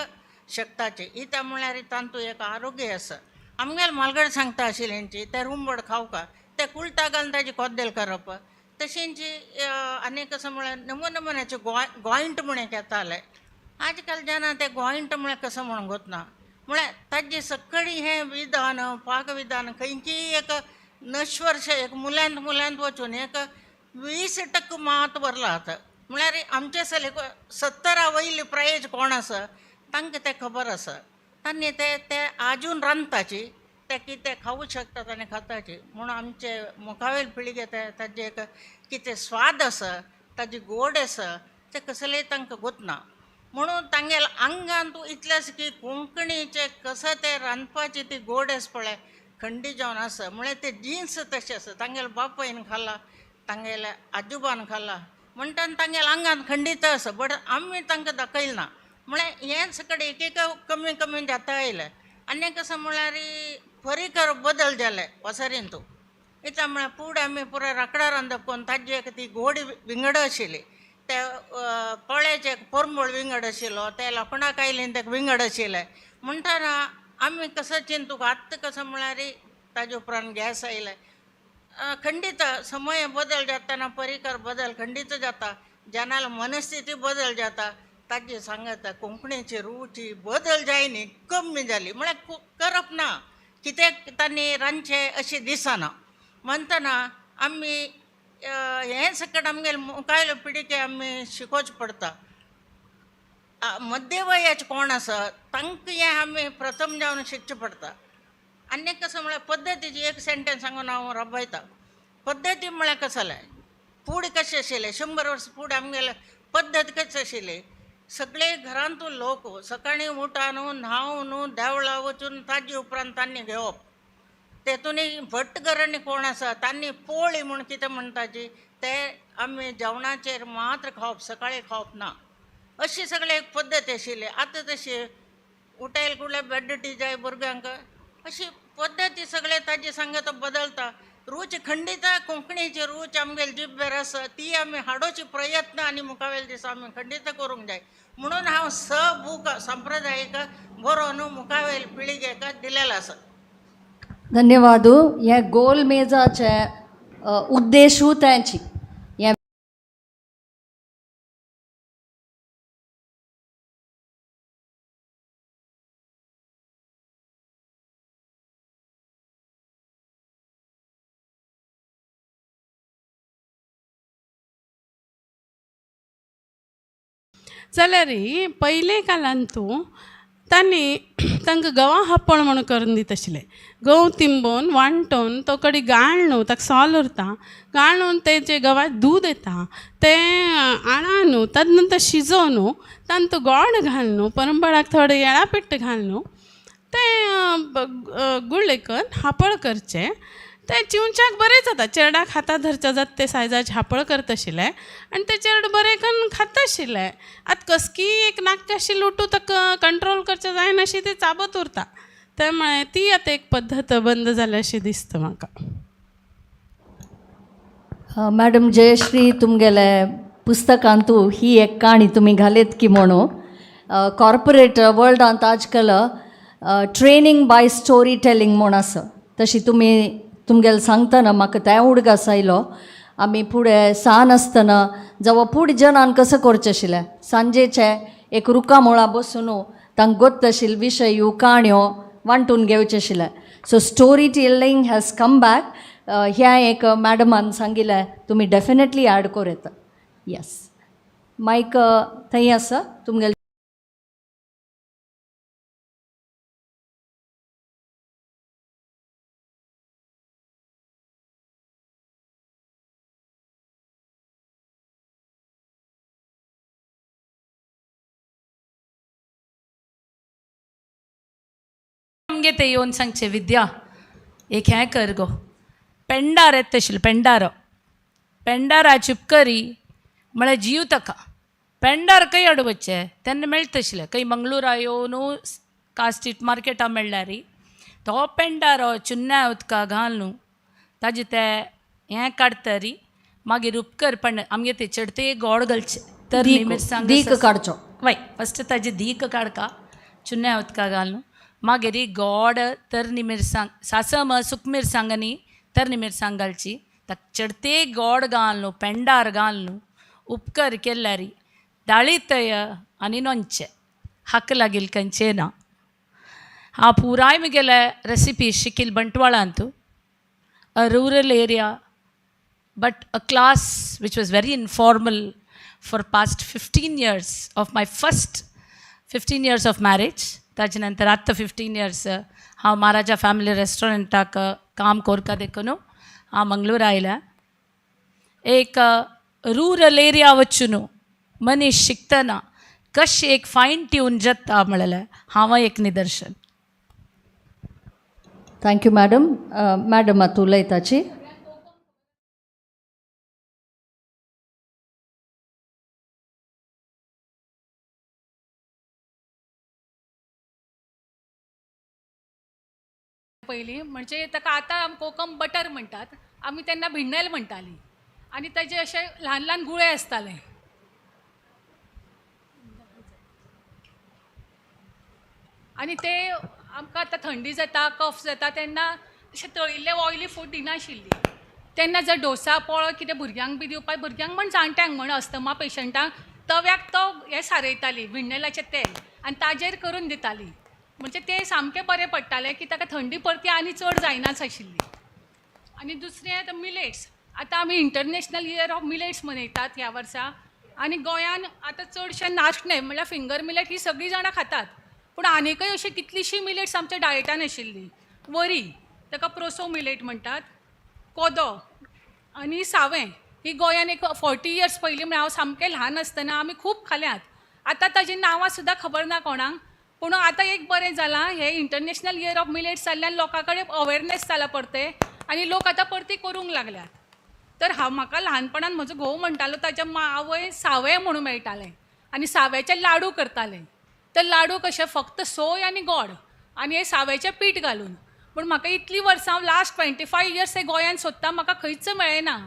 शकताचे. इत्याक म्हळ्यार तांतू एक आरोग्य आसा. आमगेले म्हालगडे सांगता आशिल्ल्यांची ते रुमबड खावका ते कुळटा घालून ताजी कोद्देल करप तशेंची. आनी कसं म्हळ्यार नमो नमुन्याचे गोंयट म्हूण एक येताले. आज काल जाणा ते गोंयट म्हळ्यार कसं म्हणून गोतना म्हळ्यार ताजे सगळी हें विधान पाकविधान खंयचीय एक नश्वर्श एक मुल्यांत मुल्यांत वचून एक 20% मात भरला आतां. म्हळ्यार आमचे सले 70 वयली प्रायेज कोण आसा तांकां तें खबर आसा तांणी ते ते आजून रांदताची ते कितें खावूं शकतात आनी खाताची. म्हणून आमचे मुखावेल पिळगे ते ताजे एक कितें स्वाद आसा ताजी गोड आसा तें कसलेय तांकां गोतना. म्हणून तांगेले आंगान तूं इतलेंच की कोंकणीचें कसं तें रांदपाची ती गोड आसा पळय खंडी जावन आसा म्हळ्यार ते जिन्स तशें आसा. तांगेले बापायन खाला तांगेल्या आजोबान खाला म्हणटना तांगेले आंगान खंडीत आसा बट आमी तांकां दाखयलें ना. म्हळ्यार हें सगळें एक एक कमी कमी जाता आयलें. आनी कसं म्हळ्यार परिकर बदल जाले वसरीन तूं इत्याक म्हळ्यार फुडें आमी पुराय राकडां रांदप करून ताजी एक ती गोड विंगड आशिल्ली ते पोळ्याचे पोरमोळ विंगड आशिल्लो ते लोखणाक आयली तेका विंगड आशिल्लें. म्हणटना आमी कसं चिंतूक आत्तां कसं म्हळ्यार ताजे उपरांत गॅस आयले खंडीत समय बदल जाताना परिकर बदल खंडीत जाता जनाला मनस्थिती बदल जाता ताजी सांगता कोंकणीची रुची बदल जायनी कमी जाली म्हळ्यार करप ना कित्याक तांणी रांदचें अशें दिसना. म्हणटना आमी हें सगळें आमगेले मुखावयले पिळगे आमी शिकोवचें पडटा. मध्यवयाचे कोण आसा तांकां हें आमी प्रथम जावन शिकचें पडटा. आनी कसं म्हळ्यार पद्दतीची एक सेंटेन्स सांगून हांव राबयता. पद्दती म्हळ्यार कसलें फुडें कशें आशिल्लें 100 वर्स फुडें आमगेले पद्दत कशी आशिल्ली सगळे घरांतून लोक सकाळीं उठान न्हांवन देवळां वचून ताजे उपरांत तांणी घेवप तेतूनय भट घराणी कोण आसा तांणी पोळी म्हूण कितें म्हणटाची ते आमी जेवणाचेर मात्र खावप सकाळीं खावप ना अशी सगळी एक पद्दत आशिल्ली. आतां तशी उठायल कुडल्या बेड टी जाय भुरग्यांक अशी पद्दती सगळे ताजी सांगता बदलता. रूच खंडीत कोंकणीची रूच आमगेले जिब्बेर आसा ती आमी हाडोवची प्रयत्न आनी मुखावेले दिसा आमी खंडीत करूंक जाय. म्हणून हांव स बूक सांप्रदायीक बरोवन मुखावेले पिळगेक दिलेलो आसा. धन्यवाद. हे गोल मेजाचे उद्देशू तेंची हे जाल्यार पयले कालांतू तांणी तांकां गंवा हापण म्हणून करून दिता आशिल्ले. गंव तिंबोवन वांटोवन तो कडी गाळ न्हू ताका सोल उरता, गाळ न्हू तेजे गंवाक दूद येता, तें आणा न्हू, ताजे नंतर शिजोवन न्हू तातूंत गोड घाल न्हू, परंबळाक थोडें येळा पिट्ट घाल न्हू, तें गुळ्ळे करून हापळ करचें. तें चिवच्याक बरें जाता. चेरडाक हाता धरच्या जाता ते सायजाचे हापळ करता आशिल्ले आनी ते चेरड बरें करून खाता आशिल्ले. आतां कसकी एक नाकाशी लुटू ताका कंट्रोल करचें जायना अशी ती चाबत उरता. ते म्हळें ती आतां एक पद्दत बंद जाल्या अशी दिसता म्हाका. मॅडम जयश्री, तुमगेले पुस्तकांतू ही एक काणी तुमी घालेत की म्हणून कॉर्पोरेट वर्ल्डांत आजकाल ट्रेनींग बाय स्टोरी टेलिंग म्हूण आसा, तशी तुमी तुमगेले सांगतना म्हाका तें उडगास आयलो. आमी फुडें सान आसतना जावं फुडें जनान कसो करचें आशिल्लें, सांजेचें एक रुखा मुळां बसून तांकां गोत्त आशिल्ले विशय काणयो वांटून घेवचें आशिल्लें. So story telling has come back. ह्या एक मॅडमान सांगिल्लें तुमी डेफिनेटली एड करूं येता. येस, मायक थंय आसा तुमगेलें. आमगे ते येवन सांगचें, विद्या एक हें कर गो, पेंडार येता आशिल्लें, पेंडारो पेंडारा चिपकरी म्हळ्यार जीव ताका पेंडार खंय हाडूं वचचें तेन्ना मेळटा आशिल्लें, खंय मंगळुरा येवन का स्ट्रीट मार्केटा मेळ्ळ्यार तो पेंडारो चुन्ना उदका घाल न्हू ताजें तें हें काडटरी मागीर उपकर पण आमगे ते चडते गोड घालचें तर मिरसांग दीक काडचो वय फस्ट ताजें दीक काडका चुन्ना उदका घाल न्हू मागीर गोड तरणी मिरसांग सासम सुक मिरसांग आनी तरणी मिरसांग घालची, ताका चडते गोड घाल न्हू पेंडार घाल न्हू उपकर केल्यार दाळी तय आनी नोंचें हाका लागील खंयचें ना. हांव पुराय म्हगेले recipe शिकील बंटवाळांत, a rural area but a class which was very informal for past 15 years of my first 15 years of marriage. ताजे नंतर आत्तां 15 इयर्स हांव महाराजा फॅमिली रेस्टॉरंटाक काम कोरका देखून हांव मंगळूर आयल्या. एक रुरल एरिया वचून मनीस शिकतना कशें एक फायन ट्यून जाता म्हणल्यार हांव एक निदर्शन. Thank you madam. Madam आतां उलयताची. पयलीं म्हणजे ताका आतां कोकम बटर म्हणटात, आमी तेन्ना भिण्णेल म्हणटालीं आनी ताजे अशे ल्हान ल्हान गुळे आसताले. आनी ते आमकां आतां थंडी जाता कफ जाता तेन्ना अशें तळिल्लें ऑयली फूड दिनाशिल्ली. तेन्ना जर डोसा पोळो कितें भुरग्यांक बी दिवपाक, भुरग्यांक म्हण जाणट्यांक म्हण अस्थमा पेशंटांक तव्याक तो हें सारयताली भिण्णेलाचें तेल आनी ताजेर करून दिताली. म्हणजे ते सामकें बरें पडटालें की ताका थंडी परती आनी चड जायनाच आशिल्ली. आनी दुसरें आतां मिलेट्स, आतां आमी इंटरनॅशनल इयर ऑफ मिलेट्स मनयतात ह्या वर्सा आनी गोंयान आतां चडशे नाशणे म्हणल्यार फिंगर मिलेट ही सगळीं जाणां खातात, पूण आनीकय अशी कितलीशीं मिलेट्स आमच्या डायटान आशिल्ली. वरी ताका प्रोसो मिलेट म्हणटात, कोदो आनी सावें ही गोंयान एक 40 इयर्स पयलीं म्हळ्यार हांव सामकें ल्हान आसतना आमी खूब खाल्यात. आतां ताजीं नांवां सुद्दां खबर ना कोणाक, पूण आतां एक बरें जालां हें इंटरनॅशनल इयर ऑफ मिलेट्स जाल्ल्यान लोकां कडेन अवेरनेस जाला परतें आनी लोक आतां परती करूंक लागल्यात. तर हांव म्हाका ल्हानपणान म्हजो घोव म्हणटालो ताच्या आवय सावें म्हणून मेळटालें आनी साव्याचे लाडू करताले. तर लाडू कशे फक्त सोय आनी गोड आनी हे साव्याचें पीठ घालून. पूण म्हाका इतलीं वर्सां हांव लास्ट 25 इयर्स हे गोंयान सोदता म्हाका खंयच मेळ्ळें ना.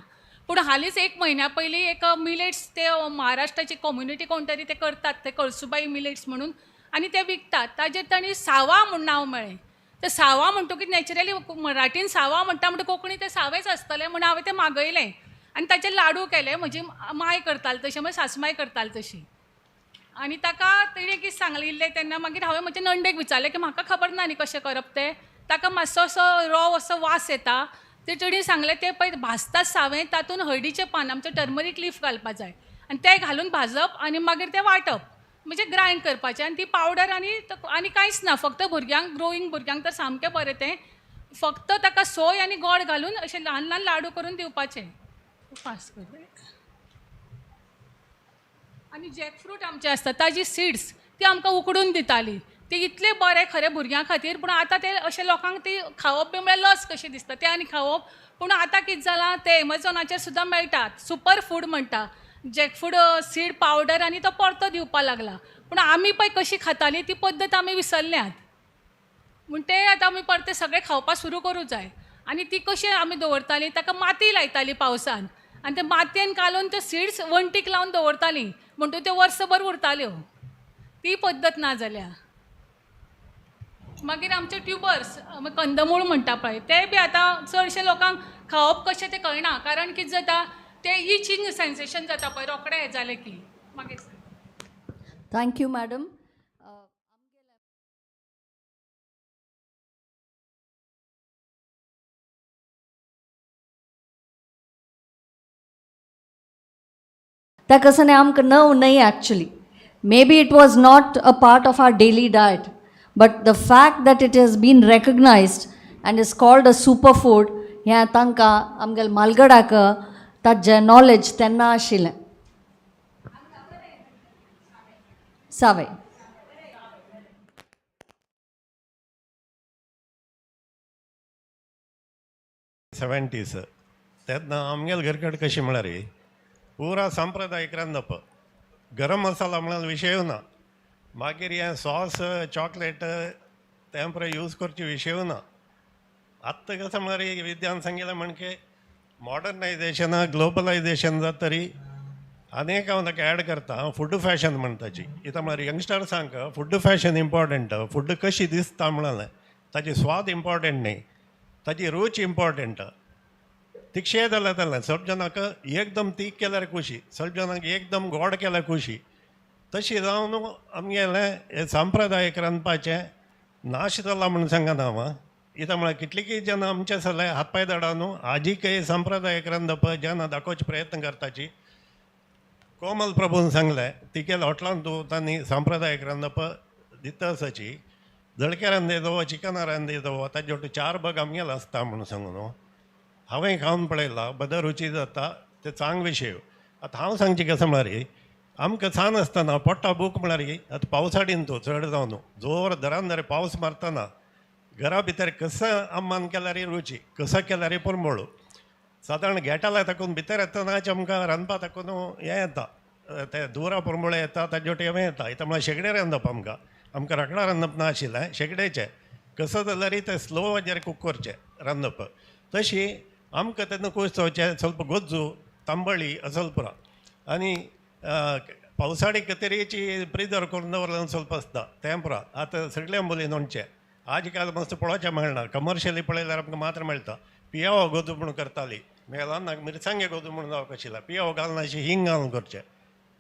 पूण हालींच एक म्हयन्या पयलीं एक मिलेट्स ते महाराष्ट्राची कम्युनिटी कोण तरी ते करतात ते कळसुबाई मिलेट्स म्हणून आनी ते विकतात, ताजेर तांणी सावा म्हूण नांव मेळ्ळें. तर सावा म्हणटकीच नॅचरली मराठीन सावा म्हणटा म्हणटा कोंकणी ते सावेच आसतले म्हूण हांवें तें मागयलें आनी ताचे लाडू केले. म्हजी माय करताली तशें, म्हजी सासमाय करताली तशी. आनी ताका तेणें कितें सांगलें इल्लें तेन्ना मागीर हांवें म्हज्या नंडेक विचारलें की म्हाका खबर ना न्ही कशें करप तें, ताका मातसो असो रव असो वास येता. ते तेणी सांगलें तें पळय भाजता सावें तातूंत हळदीचें पान आमचें टर्मरीक लीफ घालपा जाय आनी तें घालून भाजप आनी मागीर तें वांटप. म्हणजे ग्रायंड करपाचें आनी ती पावडर आनी आनी कांयच ना. फक्त भुरग्यांक, ग्रोईंग भुरग्यांक तर सामकें बरें तें. फक्त ताका सोय आनी गोड घालून अशें ल्हान ल्हान लाडू करून दिवपाचे. फास्ट कर. आनी जॅकफ्रूट आमचे आसता ताजी सिड्स ती आमकां उकडून दिताली. ते इतले बरें खरें भुरग्यां खातीर. पूण आतां ते अशें लोकांक ती खावप बी म्हळ्यार लस कशी दिसता तें आनी खावप. पूण आतां कितें जालां तें एमेझॉनाचेर सुद्दां मेळटात सुपर फूड म्हणटा जॅकफ्रूट सीड पावडर आनी तो परतो दिवपा लागला. पूण आमी पळय कशी खाताली ती पद्दत आमी विसरल्यात. म्हूण ते आतां आमी परते सगळें खावपाक सुरू करूं जाय. आनी ती कशी आमी दवरताली ताका माती लायताली पावसान आनी ते मातयेन कालोवन त्यो सिड्स वण्टीक लावन दवरताली म्हणटकूच त्यो वर्सभर उरताल्यो. ती पद्दत ना जाल्या. मागीर आमचे ट्युबर्स कंदमूळ म्हणटा पळय ते बी आतां चडशे लोकांक खावप कशें तें कळना. कारण कितें जाता ते इचींग सेन्सेशन जाता पळय रोखडें हें जालें की. मागीर thank you madam. ताका कसं आमकां नव न्हय actually. Maybe it was not a part of our daily diet, but the fact that it has been recognized and is called a super food हें तांकां आमगेले मालगडाक ताजें नॉलेज तेन्ना आशिल्लें. सावे 70s तेन्ना आमगेले घरकड कशी म्हळ्यार पुरा सांप्रदायीक रांदप. गरम मसाला म्हळ्यार विशय ना. मागीर हें सॉस चॉकलेट तें पळय यूज करचे विशय ना. आत्तां कसं म्हळ्यार विद्यान सांगितलें म्हणके मॉडर्नायजेशन ग्लोबलायजेशन जात तरी आनी एक हांव ताका एड करता फूड फॅशन म्हणटाची. इतां म्हळ्यार यंगस्टर्सांक फूड फॅशन इम्पॉर्टंट. फूड कशी दिसता म्हळ्यार ताची स्वाद इम्पॉर्टंट न्ही, ताची रूच इम्पॉर्टंट. तिक्षे जाल्यार जालें ಸ್ವಲ್ಪ जनाक एकदम तीख केल्यार खुशी, ಸ್ವಲ್ಪ जनाक एकदम गोड केल्यार खुशी. तशी जावन आमगेलें हें सांप्रदायीक रांदपाचें नाश जाला म्हूण सांगना हांव. इतां म्हळ्यार कितलीं जेन्ना आमचे सगळे हात पांय धाडा न्हू आजीकय सांप्रदायीक रांदप जेन्ना दाखोवचे प्रयत्न करताची. कोमल प्रभून सांगलें तिगेल्या हॉटलान तूं तांणी सांप्रदायीक रांदप दिता आसाची. जळके रांदयतो चिकनां रांदयतो ताजे वटेन 4 बग आमगेले आसता म्हणून सांगू न्हू. हांवें खावन पळयलां बदर रुची जाता ते चांग विशय. आतां हांव सांगचें कशें म्हळ्यार आमकां सान आसतना पोट्टा भूक म्हळ्यार आतां पावसाडीन तूं चड जावन जोर दरान दर पावस मारतना घरा भितर कसं अम्मान केल्यार रुची कसं केल्यार पुरमोळू सादारण गेटाला ताकून भितर येतनाच आमकां रांदपा ताकून हें येता ते दुरा पुरमोळे येता ताजे वटेन हें येता. इतां म्हळ्यार शेगडे रांदप आमकां आमकां रोकडा रांदप ना आशिल्लें शेगडेचें कसं जाल्यार तें स्लो हाजेर कूक करचें रांदप. तशी आमकां तेन्ना कूस जावचें ಸ್ವಲ್ಪ गोज्जू तांबळी असो पुरा आनी पावसाळी कतेरीची प्रिजर्व करून दवरलें ಸ್ವಲ್ಪ आसता तें पुरा. आतां सगळें आंबोली नोणचें आज काल मस्त पळोवचें मेळना. कमर्शियली पळयल्यार आमकां मात्र मेळटा. पियावो गोजू म्हूण करताली मेळना मिरसांगे गोजू म्हूण जावंक आशिल्लें. पियावो घालना अशें हिंग घालून करचें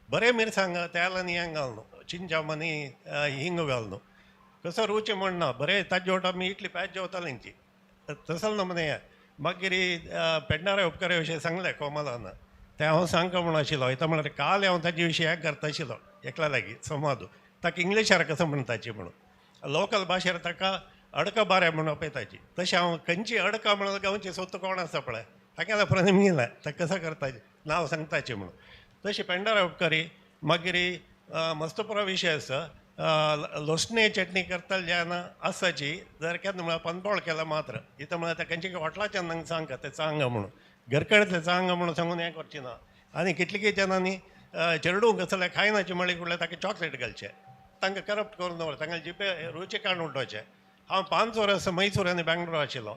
बरें मिरसांग तेल आनी हें घालून चिंचाम आनी हिंग घालून कसो रुची म्हण ना बरें ताजे वट आमी इतली पॅच जेवतालीं तसो नमुने हें. मागीर पेडणारे उपकारे विशय सांगलें कोमलान तें हांव सांगता म्हूण आशिल्लो. इतां म्हळ्यार काल हांव ताजे विशीं हें करता आशिल्लो एकल्या लागीं संवाद ताका इंग्लिशार कसो म्हणटाची म्हणून लोकल भाशेर ताका अडका बारे म्हणून आपयताची. तशें हांव खंयची अडका म्हणून गांवची सोत कोण आसा पळय ताका उपरांत गेलें ताका कसो करताची नांव सांगताची म्हणून. तशें पेंडारा उपकारी मागीर मस्तपुरा विशय आसा लोसणे चटणी करताले जेन्ना आसाची जर केन्ना म्हळ्यार पनपोळ केला मात्र इतां म्हळ्यार ते खंयच्या हॉटलाच्यान हांगा सांगता तें चांग म्हणून घरकडेतलें चांग म्हणून सांगून हें करचें ना. आनी कितले जाणांनी चेरडूंक कसलें खायनाचें म्हळ्यार कुडलें ताका चॉकलेट घालचें तांकां करप्ट करून दवर तांकां जिबे रुची काडून उडोवचें. हांव 5 वर्सां मैसूर आनी बेंगलोर आशिल्लो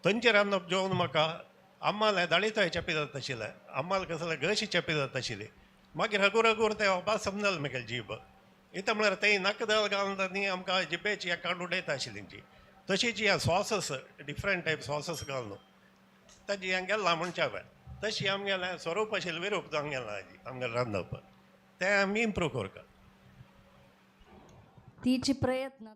थंयचें रांदप जेवन म्हाका आम्मालें दाळीतोय चेपी जाता आशिल्लें आम्माल कसलें गशी चेपी जाता आशिल्ली. मागीर हगूर हगूर तें वापास समजलें म्हागे जीब इतां म्हळ्यार तें नाका दाळ घालून न्ही आमकां जिबेची काडून उडयता आशिल्ली. तशीच ह्या सॉसस डिफरंट टायप सॉसस घालून ताजी हें गेलां म्हणचें हांवें. तशी आमगेलें स्वरूप आशिल्लें विरूप जावन गेलां आमगेलें रांदप तें आमी इम्प्रूव करता तिची प्रयत्न.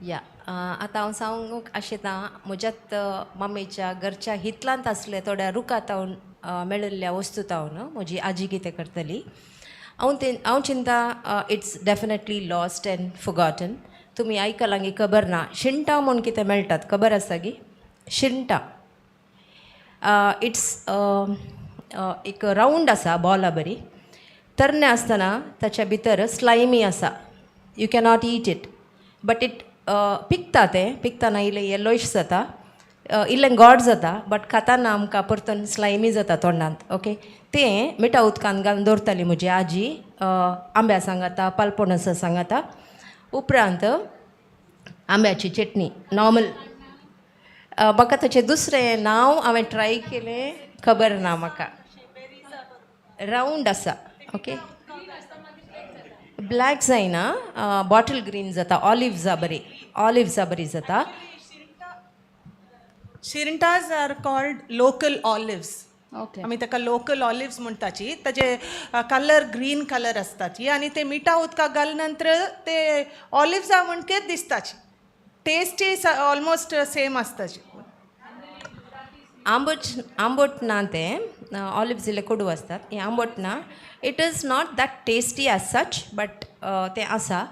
या, आतां हांव सांगूंक आशेतां म्हज्यात मम्मीच्या घरच्या हितलांत आसले थोड्या रुखा तावन मेळिल्ल्या वस्तू तावन म्हजी आजी कितें करतली. हांव ते हांव चिंता it's definitely lost and forgotten. तुमी आयकलां गी खबर ना. शिंटां म्हूण कितें मेळटात, खबर आसा गी? शिंटां it's एक रावंड आसा बॉला बरी. तरणे आसतना ताच्या भितर स्लायमी आसा. You cannot eat it, but it पिकता. तें पिकतना इल्लें येलोइश जाता, इल्लें गोड जाता, बट खाताना आमकां परतून स्लायमी जाता तोंडांत. ओके, तें मिठा उदकांत घालून दवरताली म्हजी आजी, आंब्या सांगाता, पालपणसा सांगाता. उपरांत आंब्याची चटणी नॉर्मल. म्हाका ताचें दुसरें नांव हांवें ट्राय केलें, खबर ना म्हाका. रावंड आसा, ओके, ब्लॅक जायना, बॉटल ग्रीन जाता, ऑलिव्जा बरी, ऑलिव्जा बरी जाता. Shirintas are called local olives. आमी ताका लोकल ऑलिव्स म्हणटाची. ताजे कलर ग्रीन कलर आसताची आनी ते मिठा उदकाक घाल नंतर ते ऑलिव्सा म्हणकेच दिसताची. टेस्टी ऑलमोस्ट सेम आसताची. आंबट आंबट ना तें. ऑलिव्स इल्ले कोडू आसतात, हें आंबट ना. It is not that tasty as such, but तें आसा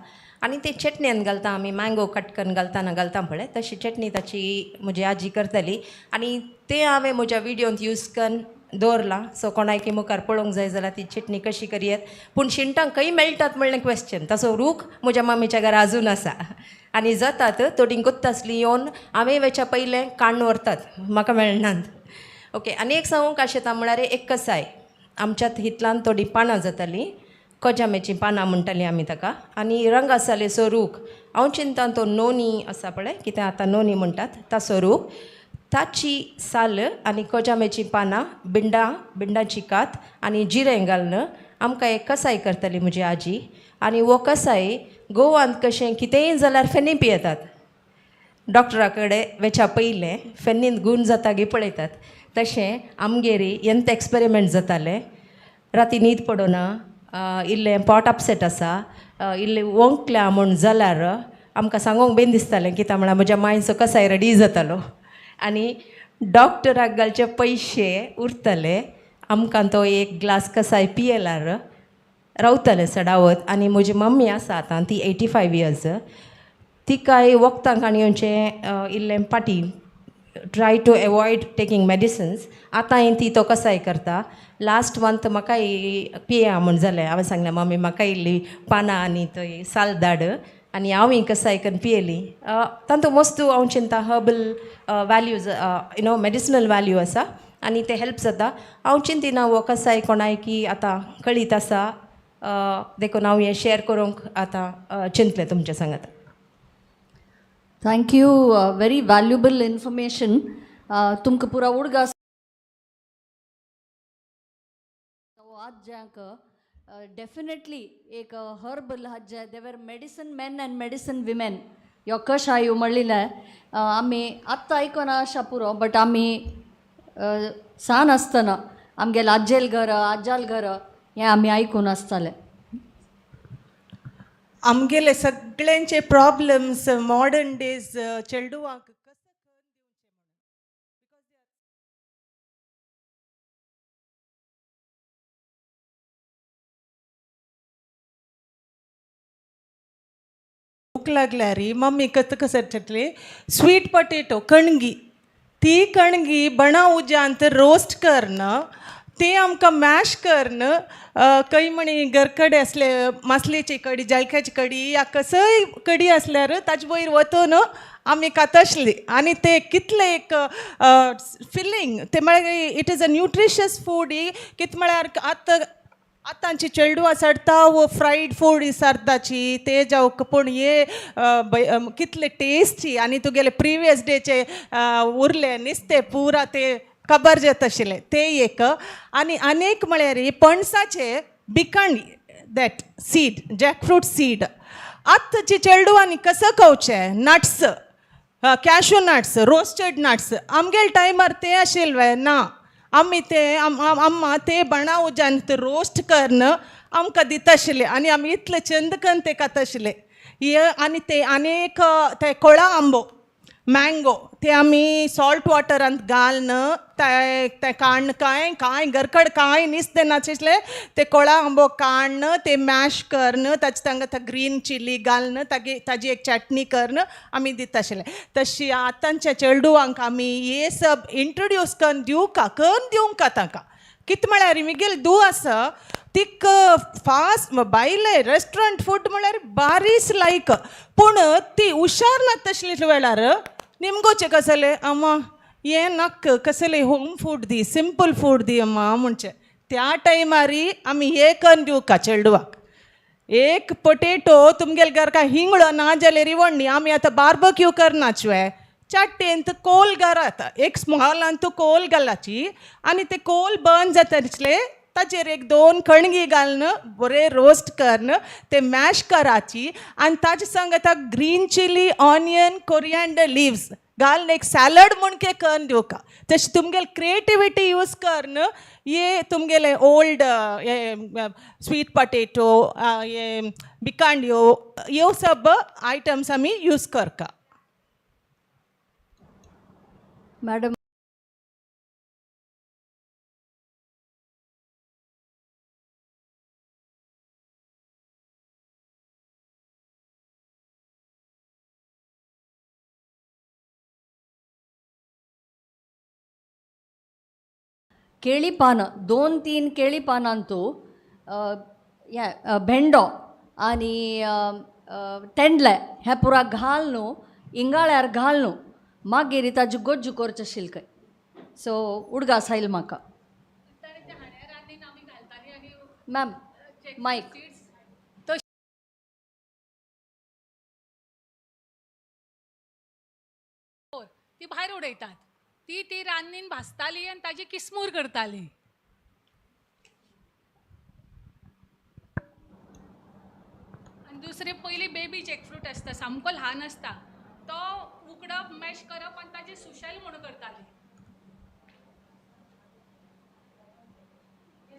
आनी ते चटणेन घालता आमी. मँगो कट करून घालतना घालता पळय, तशी चटणी ताची म्हजी आजी करताली आनी तें हांवें म्हज्या विडियोंत यूज करून दवरलां. सो कोणायकी मुखार पळोवंक जाय जाल्यार ती चटणी कशी करयेत. पूण शिणटां खंय मेळटात म्हणलें क्वेश्चन. तसो रूख म्हज्या मम्मीच्या घरा आजून आसा आनी जातात. थोडीं गुत्त आसली येवन हांवें वेच्या पयलें काण्ण व्हरतात, म्हाका मेळनात. ओके, आनी एक सांगूंक आशेता म्हळ्यार एक कसाय. आमच्यात हितलान थोडीं पानां जातालीं, कोजामेचीं पानां म्हणटालीं आमी ताका, आनी रंग आसालेचो रूख. हांव चिंता तो नोनी आसा पळय, कितें आतां नोनी म्हणटात ताचो रूख, ताची साल आनी कोजामेचीं पानां, बिंडां, बिंडाची कात आनी जिरें घालून आमकां एक कसाय करताली म्हजी आजी. आनी हो कसाय गोवांत कशें कितेंय जाल्यार फेनी पियेतात, डॉक्टरा कडेन वेच्या पयलें फेन्नीन गूण जाता गी पळयतात, तशें आमगेरी एंत एक्सपेरिमेंट जातालें. राती न्हीद पडना, इल्लें पोट अपसेट आसा, इल्लें ओंकल्या म्हूण जाल्यार आमकां सांगूंक बेन दिसतालें. कित्याक म्हळ्यार म्हज्या मांयचो कसाय रेडी जातालो आनी डॉक्टराक घालचे पयशे उरतले. आमकां तो एक ग्लास कसाय पियेल्यार रावतलें सडावत. आनी म्हजी मम्मी आसा आतां ती 85 इयर्स. तिकाय वखदां काणयेचें इल्लें पाटी, try to avoid taking medicines. आतांय ती तो कसाय करता. लास्ट मंथ म्हाकाय पिया म्हूण जालें. हांवें सांगलें, मम्मी, म्हाका इल्ली पानां आनी थंय साल धाड, आनी हांव कसाय करून पियेली. तातूंत वस्तू हांव चिंता herbal values, medicinal value आसा आनी ते हेल्प जाता. हांव चिंतिना हो कसाय कोणायकी आतां कळीत आसा, देखून हांव हें शेअर करूंक आतां चिंतलें तुमच्या सांगात. Thank you, very valuable information. तुमकां पुरा उडगास आज्यांक डेफिनेटली एक हर्बल आज्या. They were medicine men and medicine women. यो कशाय म्हणलें आमी आत्तां आयकोना आशा पुरो, बट आमी सान आसतना आमगेले आज्जेल घर, आज्जाल घर हें आमी आयकून आसताले. आमगेले सगळ्यांचे प्रॉब्लम्स मॉडर्न डेज चेडवांक कसो करून दिवचें म्हणून. भूक लागल्यार मम्मी कत कसरतली स्वीट पटेटो कणगी. ती कणगी बणा उज्यांत रोस्ट करन ते आमकां मॅश करन, खंय म्हणी घरकडे आसले मासलेची कडी, जळक्याची कडी या कसय कडी आसल्यार ताजे वयर वतून आमी खातासली. आनी ते कितले एक फिलिंग ते म्हळ्यार it is a nutritious food. कित म्हळ्यार आतां आतांची चेडवां चडता वो फ्रायड फूड विसारताची ते जावंक, पूण हे कितले टेस्टी आनी तुगेले प्रिवियस डेचे उरले नुस्तें पुरा ते कबर जाता आशिल्लें. ते एक आनी अनेक म्हळ्यार पणसाचे बिकण, that seed, jackfruit seed. आतांची चेडवांनी कसं खावचें? Nuts, cashew nuts, roasted nuts. आमगेले टायमार ते आशिल्ले ना. आमी ते अम्मा ते बणा उज्यान ते रोस्ट करन आमकां दिता आशिल्ले आनी आमी इतले चंद कन्न ते खाता आशिल्ले. हे आनी ते आनी एक ते कोळा आंबो मँगो ते आमी सॉल्ट वॉटरांत घालून ते ते काण्ण कांय कांय गरकड कांय निसते नाशिल्ले ते कोळा आंबो काण्ण ते मॅश करून ताचे तांकां ग्रीन चिली घालून तागे ताजी एक चटणी करून आमी दिता आशिल्ले. तशी आतांच्या चेडवांक आमी हे सब इंट्रोड्यूस करून दिवका करून दिवंका तांकां. कित म्हळ्यार मिगेल धूव आसा, तिक फास्ट भायले रेस्टोरंट फूड म्हळ्यार बारीस लायक, पूण ती हुशार ना. तसले वेळार निमगोचें कसलें अम्मा हें नाक, कसलें होम फूड दी, सिंपल फूड दी अम्मा म्हणचें. त्या टायमारी आमी हें करून दिवका चेडवाक. एक पोटेटो तुमगेले घर काय हिंगळो ना जाल्यार रिवणनी आमी आतां बार्बक्यू करनाचवे. चाट्टेंत कोल घालात, एक स्मॉल कोल घालाची आनी ते कोल बर्न जाता दिसले ताचेर एक दोन कणगी घालून बरें रोस्ट करून ते मॅश कराची आनी ताजे संग आतां green chilli, onion, coriander leaves घालून एक सॅलड म्हूण के करून दिवका. तशें तुमगेले क्रिएटिविटी यूज करून हे तुमगेले ओल्ड हे स्वीट पटेटो, हे बिकांड्यो, ह्यो सब आयटम्स आमी यूज करता. मॅडम. केळी पानां, दोन तीन केळी पानांतू हें भेंडो आनी तेंडले हें पुरा घाल न्हू, इंगाळ्यार घाल न्हू, मागीर ताजी गोज्जू करचें आशिल्लें खंय. सो उडगास आयल म्हाका. मॅम, मायक. ती भायर उडयतात. ती ती रान्नीन भाजताली आनी ताजी किसमूर करताली. आनी दुसरी पयली बेबी जॅकफ्रूट आसता, सामको ल्हान आसता तो, उकडप, मॅश करप आनी ताजी सुशेल म्हणून करताली,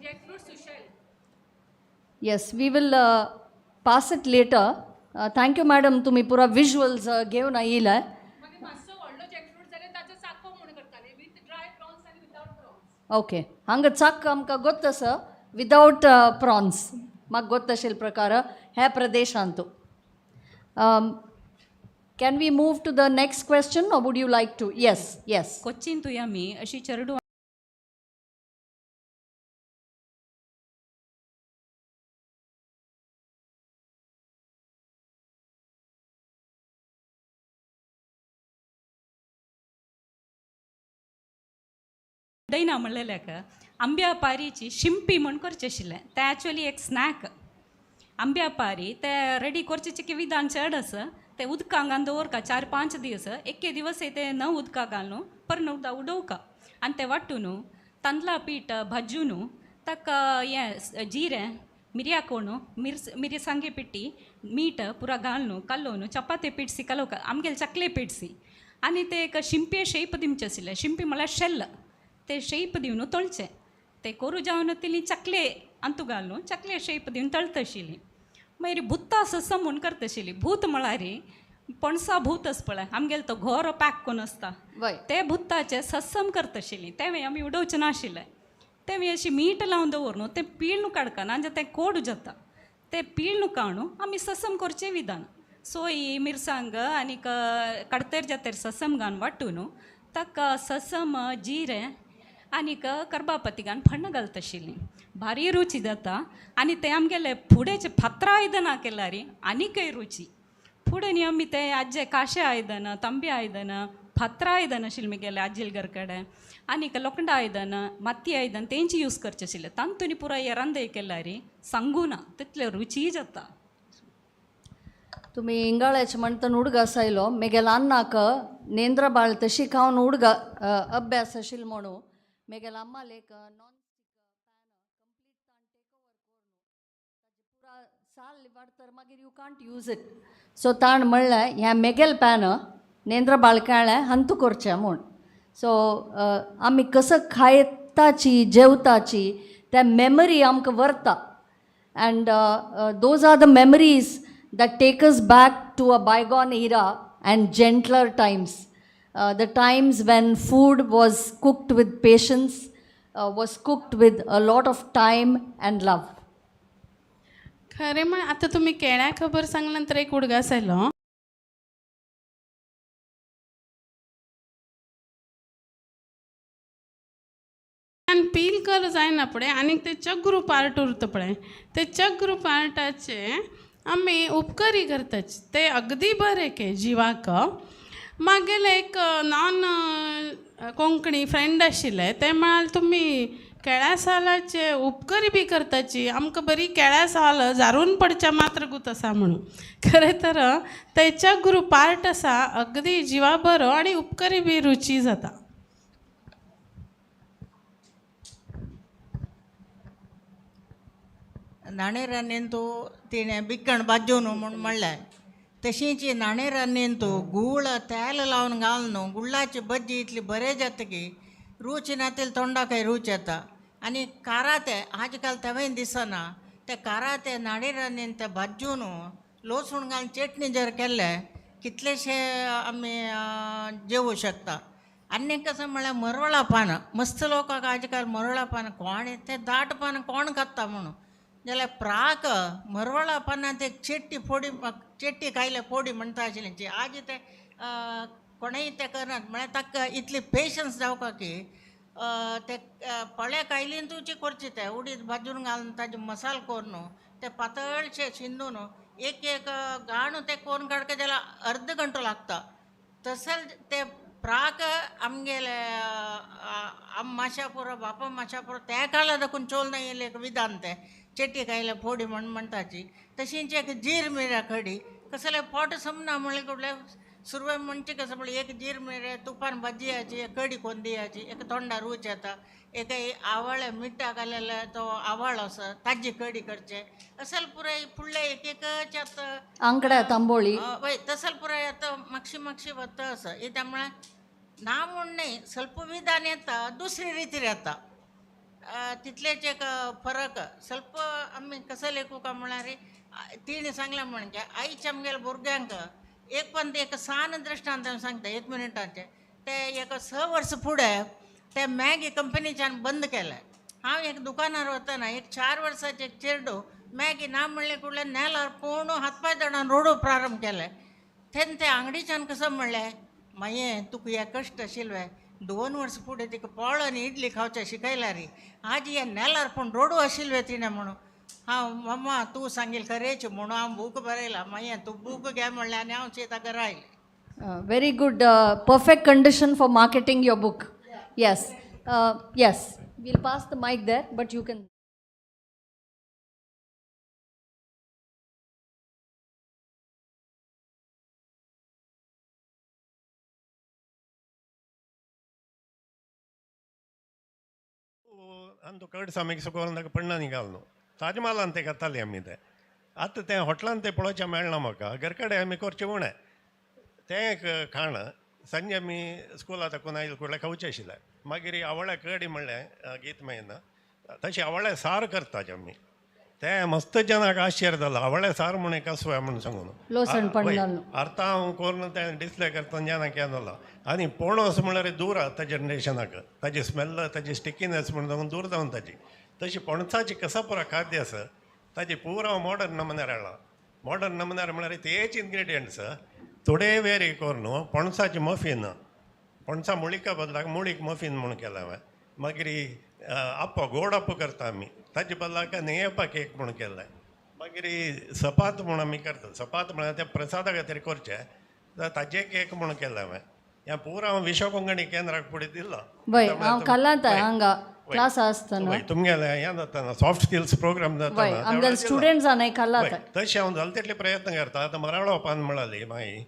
jackfruit सुशेल. Yes, we will pass it later. Thank you madam, तुम्ही पुरा विज्युअल्स घेवन आयिल्ले. मागीर मातसो व्हडलो जॅकफ्रूट जाल्यार ताचो चाको म्हणून करताली, विथ ड्राय प्रॉन्स आनी विदावट प्रॉन्स. ओके, हांगा चाक आमकां गोत्त आसा, विदावट प्रॉन्स म्हाका गोत्त आशिल्ले प्रकार ह्या प्रदेशांतू. Can we move to the next question or would you like to? Yes. Cochin तुय आमी अशी चेडूं उडयना म्हणलेल्याक आंब्या पारीची शिंपी म्हण करचें आशिल्लें. तें एक्चुअली एक स्नॅक. आंब्या पारी ते रेडी करचें की विधान चड आसा. ते उदकां घालून दवरका 4-5 दीस. एके दिवस ते न उदकां घालून परत उदक उडोवका आनी ते वांटून तांदळा पीठ भाजून ताका हें जिरें, मिरया कोणू, मिरस मिरसांगे पिट्टी, मीठ पुरा घालून कालोवन चपाती पीठ कालोवका, आमगेले चकले पीठ. आनी ते एक शिंपे शेप दिवचें आशिल्लें. शिंपी म्हळ्यार शेल्ल. ते शेप दिवन तळचें. ते कोरू जावन तिली चकले अंतू घालून चकले शेप दिवन तळता आशिल्ली. मागीर भुत्ता ससम म्हूण करता आशिल्ली. भूत म्हळ्यार पणसा भूत आसा पळय आमगेलो, तो घोरो पॅक करून आसता. ते भुत्ताचें सत्सम करता आशिल्ली. तें आमी उडोवचें नाशिल्लें. तें अशी मीठ लावन दवर न्हू, तें पिळून काडका ना तें कोड जाता. तें पिळून काडून आमी ससम करचें विधान. सोय, मिरसांग आनीक कडतेर जातेर ससम घालून वांटून ताका ससम, जिरें आनीक करबापती घालून फण्ण घालता आशिल्ली. भारी रुची जाता. आनी तें आमगेले फुडेचे फातरा आयदनां केल्यार आनीकय रुची. फुडें न्ही आमी ते आज्जे काशे आयदनां, तांबे आयदनां, फातरा आयदनां आशिल्लीं म्हगेले आज्जेल घर कडेन, आनीक लोखंडा आयदनां, माती आयदन तेंची यूज करचे आशिल्ले. तांतूनी पुराय हे रांदय केल्यार सांगू ना तितले रुचीय जाता. तुमी इंगाळ्याचे म्हणटना उडगास आयलो. मेगेल अन्नाक नेंद्र बाळ तशी खावन उडगा अभ्यास आशिल्लो म्हणून मेगेल अम्माल एक नॉन पुरा साल वाडतर मागीर you can't use it. So ताण म्हणलें ह्या मेगेल पॅन नेंद्र बाळ केळें हंतू करचें म्हूण. सो आमी कसो खायताची जेवताची त्या मेमरी आमकां व्हरता and those are the memories. that take us back to a bygone era and gentler times. The times when food was cooked with patience, was cooked with a lot of time and love. खरें म्हण आतां तुमी केळ्या खबर सांगल्या नंतर एक उडगास आयलो. आनी पील कर जायना पळय आनीक ते चग्रू पार्ट उरता पळय, ते चग्रू पार्टाचे आमी उपकरी करताची, ते अगदी बरे के जिवाक. मागेले एक नॉन कोंकणी फ्रेंड आशिल्ले, ते म्हणाले तुमी केळ्या सालाचे उपकरी बी करताची, आमकां बरी केळ्या साल जारून पडच्या मात्र गूत आसा म्हणून. खरें तर ते चग्रू पार्ट आसा अगदी जिवा बरो आनी उपकरी बी रुची जाता. नाणे रान्नीन तूं तिणें बिकण भाजून म्हूण म्हणलें, तशींच नाणे रान्नीन तूं गूळ तेल लावन घाल न्हू, गुळाची भज्जी इतली बरें जाता की रूच ना तितली तोंडाकय रूच येता. आनी कारातें आज काल तेंवूय दिसना, ते कारातें नाणे रान्नीन ते भाजून लसूण घालून चटणी जर केल्ले कितलेशे आमी जेवूं शकता. आनी कसो म्हळ्यार मरोळा पानां, मस्त लोकांक आज काल मरोळा पानां कोण ते दाट पानां कोण खाता म्हणून, जाल्यार प्राक मरवळा पानां ते चेट्टी फोडी, चेट्टी खायल्या फोडी म्हणटा आशिल्ली. आज ते कोणूय ते करनात, म्हळ्यार ताका इतली पेशन्स जावपा की ते पळे कायलीन तुची करची, ते उडीद भाजून घालून ताजे मसाल करून ते पातळशे शिंदून एक एक गाणू ते कोरून काडका जाल्यार अर्द घंटो लागता. तसें ते प्राक आमगेले आम माशापुरो बापा माशापुरो त्या काळार दाखून चोल ना येयले एक विधान, ते चेटी खायल्या फोडी म्हण म्हणटाची. तशींच एक जीर मिऱ्या कडी कसले पोट समना म्हणले कुठल्या सुरवे म्हणचे कसं म्हणल्यार एक जीर मिऱ्या तुपान भाजी याची, एक कडी कोन्न दियाची, एक तोंडार रूच येता, एक आवाळे मिठा घालेले तो आवाळ आसा ताजी कडी करचे, असल पुराय फुडले एक एकच आतां आंकड्या तांबोळी वय तसल पुराय आतां मागशी मागशी वता आसा. हे त्यामुळे ना म्हूण न्हय, स्वल्प विधान येता दुसरी रितीर येता, तितलेच एक फरक. स्वल्प आमी कसं लेखू का म्हळ्यार तिणें सांगलें म्हणजे आयच्या आमगेल्या भुरग्यांक एक पण एक सान दृश्टांत हांव सांगता एक मिनटाचें. ते एक 6 वर्सां फुडें ते मॅगी कंपनीच्यान बंद केलें. हांव एक दुकानार वतना एक 4 वर्सांचें एक चेडूं मॅगी ना म्हणलें कुडलें नेलार पोणू हातपांय दणान रोडू प्रारंभ केलें. तेन्ना ते आंगडीच्यान कसं म्हणलें, माये तुका हे कश्ट आशिल्ले 2 वर्सां फुडें तिका पोळ आनी इडली खावचें शिकयल्यार आज हे नेलार पूण रोडू आशिल्ले तिणें म्हणून. हांव मम्मा तूं सांगील खरेंच म्हणून हांव बूक बरयला, मागीर तूं बूक घे म्हणलें आनी हांव सीता घरा आयलें. Very good, perfect condition for marketing your book. Yes, yes, we'll pass the mic there, but you can. अंदू कर्ड्स मिक्स करून ताका पण्णा निघाल न्हू ताजमहालान ते करताली आमी. ते आतां तें हॉटेलान तें पळोवचें मेळना म्हाका, घर कडेन आमी करचें उणें. तें एक खाण सांजे आमी स्कुला ताकून आयल कुडल्या खावचें आशिल्लें. मागीर आवळ्या कडी म्हणलें गीत मायना तशें आवळ्या सार करताचे आमी. तें मस्त जनाक आश्चर्य जालां, आवळ्या सार म्हूण एक आसुया म्हूण सांगून. लोसण पण्णाल अर्थ हांव करून तें डिस्प्ले करतना जेन्ना केन्ना जालां. आनी पणस म्हणल्यार दूर आतां जनरेशनाक ताजी स्मेल ताजी स्टिकीनस म्हूण सांगून दूर जावन ताजी. तशी पणसाची कसा पुरा खाद्य आसा ताजी पुरा मॉडर्न नमुन्यार हाडला. मॉडर्न नमुन्यार म्हळ्यार तेच इन्ग्रिडियंट्स थोडे वेरी करून पणसाची मफीन, पणसा मुळिका बदलाक मुळीक मफीन म्हूण केलां हांवें. मागीर आप्पो गोड आप्पो करता आमी, ताजे बदलाक नेयप्पा केक म्हूण केल्लें. मागीर सपात म्हूण आमी करता, सपात म्हळ्यार ते प्रसादा खातीर करचें ताजे केक म्हूण केलें हांवें. ह्या पुरा हांव विश्व कोंकणी केंद्राक फुडें दिलां. वय हांव खालांत हांगा क्लास आसतना तुमगेलें हें जातना सॉफ्ट स्किल्स प्रोग्राम जातना आमगेले स्टुडंट्सां खालात. तशें हांव जालें तितले प्रयत्न करता. आतां मराळो पान म्हळाली मागीर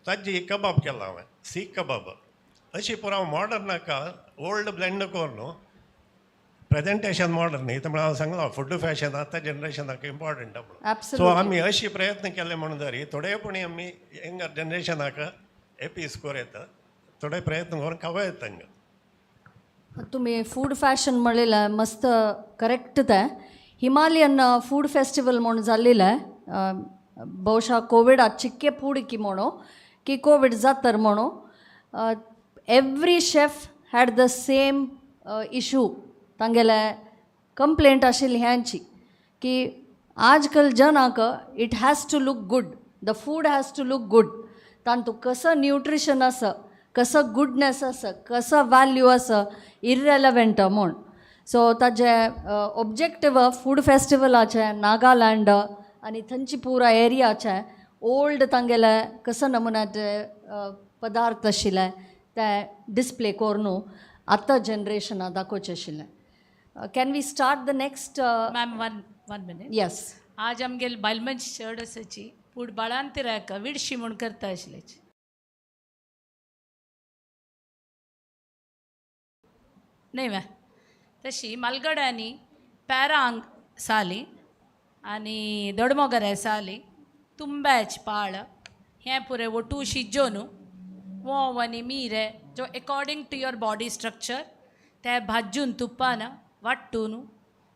ताजी कबाब केला हांवें, सीख कबाब. अशी पुरा हांव मॉडर्न नाका ओल्ड ब्लेंड करून प्रेजेंटेशन मॉडर्न न्ही, म्हळ्यार हांव सांगलां फूड फॅशन आतां जनरेशनाक इम्पॉर्टंट म्हणून. सो आमी अशी प्रयत्न केले म्हणून तरी थोडे पुणी आमी यंगर जनरेशनाक एपीस करूं येता, थोडे प्रयत्न करून खावं येता तांकां. तुम्ही फूड फॅशन म्हणलेलं मस्त करेक्ट तें. हिमालयन फूड फेस्टिवल म्हणून जाल्लें ಬಹುಶಃ कोविड चिक्के पुडकी म्हणो की कोविड जातर म्हणो, every chef had the same issue. तांगेले कंप्लेंट आशिल्ली ह्यांची की आजकाल जनाक it has to look good, the food has to look good. तांतू कसं न्यूट्रिशन आसा, कसं गुडनेस आसा, कसं व्हॅल्यू आसा, इररेलेवंट म्हूण. सो ताजे ऑब्जेक्टिव फूड फेस्टिवलाचें नागालँड आनी थंयची पुरा एरियाचें ओल्ड तांगेले कसं नमुन्याचे पदार्थ आशिल्ले ते डिस्प्ले करून आतां जनरेशना दाखोवचें आशिल्लें. Can we start the next? Ma'am, one minute. Yes. आज आमगेले बायल मनशी चड आसाची, पूण बाळांतिराक विडशी म्हूण करता आशिल्ल्याची न्हय मॅम? तशी मालगड्यांनी पेरांग साली आनी दोडमोगऱ्या साली, तुंब्याच पाळ हें पुरें ओटू शिजोवन वोंव आनी मिरें जो according to your body structure ते भाजून तुपान वांटून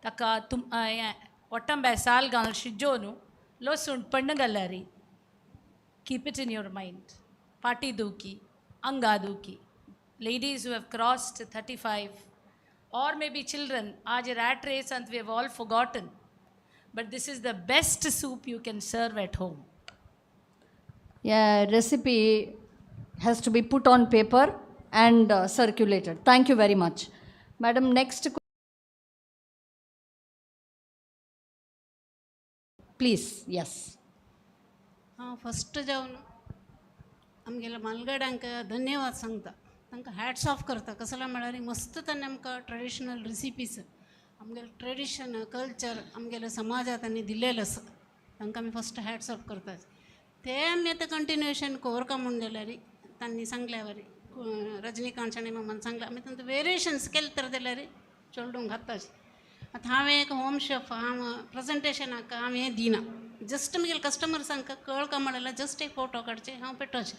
ताका तुम हें वोटंब्या साल घालून शिजोवन लसूण पण्ण घाल्यार, keep it in your mind, फाटी दुखी, आंगा दुखी, ladies who have crossed 35 or maybe children, आज rat race and we have all forgotten, but this is the best soup you can serve at home. Yeah, recipe has to be put on paper and circulated. Thank you very much. Madam, next. Please, yes. हांव first जावन आमगेल्या मालगड्यांक धन्यवाद सांगता, तांकां hats off करता. कसले म्हळ्यार मस्त तांणी आमकां ट्रेडिशनल रिसिपीज, आमगेलें ट्रेडिशन कल्चर आमगेल्या समाजात तांणी दिलेलें आसा. तांकां आमी फस्ट हॅट्स ऑफ करता. ते आमी आतां कंटिन्युएशन कोवरका म्हूण जाल्यार तांणी सांगल्या बरी रजनीकांत शणै मामान सांगलां, आमी तांकां वेरिएशन्स केले तर जाल्यार चेडूंक घालता. आतां हांवें एक होम शेफ, हांव प्रेजेंटेशनाक हांव हें दिना, जस्ट म्हगेले कस्टमर्सांक कळका म्हणल्यार जस्ट एक फोटो काडचे हांव पेटोवचें,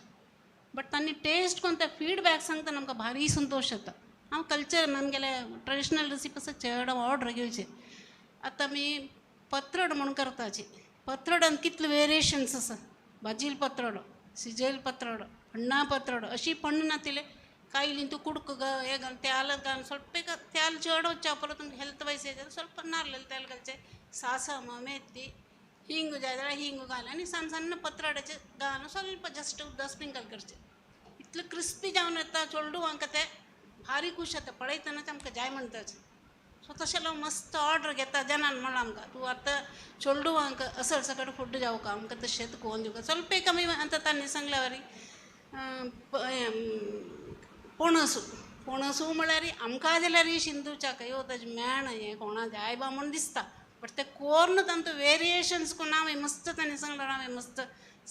बट तांणी टेस्ट करून ते फिडबॅक सांगतना आमकां भारी संतोश जाता. हांव कल्चर आमगेले ट्रेडिशनल रेसिपीस चड ऑर्डर घेवचे. आतां आमी पत्रड म्हूण करताची. पत्रडान कितले वेरिएशन्स आसा, भाजील पत्रडो, शिजयल पत्रडो, हण्णा पत्रडो, अशी पण्ण नातिले ಕಾಯಿಲಿಂತು ಕುಡುಕು ಹೇಗೆ ತ್ಯಾಲ ಸ್ವಲ್ಪ ಈಗ ತ್ಯಾಲ್ ಚೋಡ ಚಾಪಲ ಹೆಲ್ತ್ ವೈಸ್ ಸ್ವಲ್ಪ ನಾರ್ಲೆಲ್ ತ್ಯಾಲ್ ಕಲ್ಚೆ ಸಾಸಮ ಮೆತ್ತಿ ಹಿಂಗು ಜಾಯ್ದಳ ಹಿಂಗು घाल आनी ಸಣ್ಣ ಸಣ್ಣ पत्राड्याचे घालून ಸ್ವಲ್ಪ ಜಸ್ಟ್ उदक स्प्रिंकल करचें. इतलें क्रिस्पी जावन येता चेडवांक तें भारी खूश जाता, पळयतनाच आमकां जाय म्हणटाच. सो तशें हांव मस्त ऑर्डर घेता जनान म्हणलां आमकां तूं आतां चेडवांक असल सकट फूड जावका आमकां तशेंच कोन दिवका ಸ್ವಲ್ಪ कमी. आतां तांणी सांगल्या वरी पणसू, पणसू म्हळ्यार आमकां जाल्यार शिंदूच्याक यो ताजें मेण हें कोणा जाय बा म्हूण दिसता, बट ते कोर्न तांचो वेरिएशन्स कोन्न हांवें मस्त तांणी सांगलां, हांवें मस्त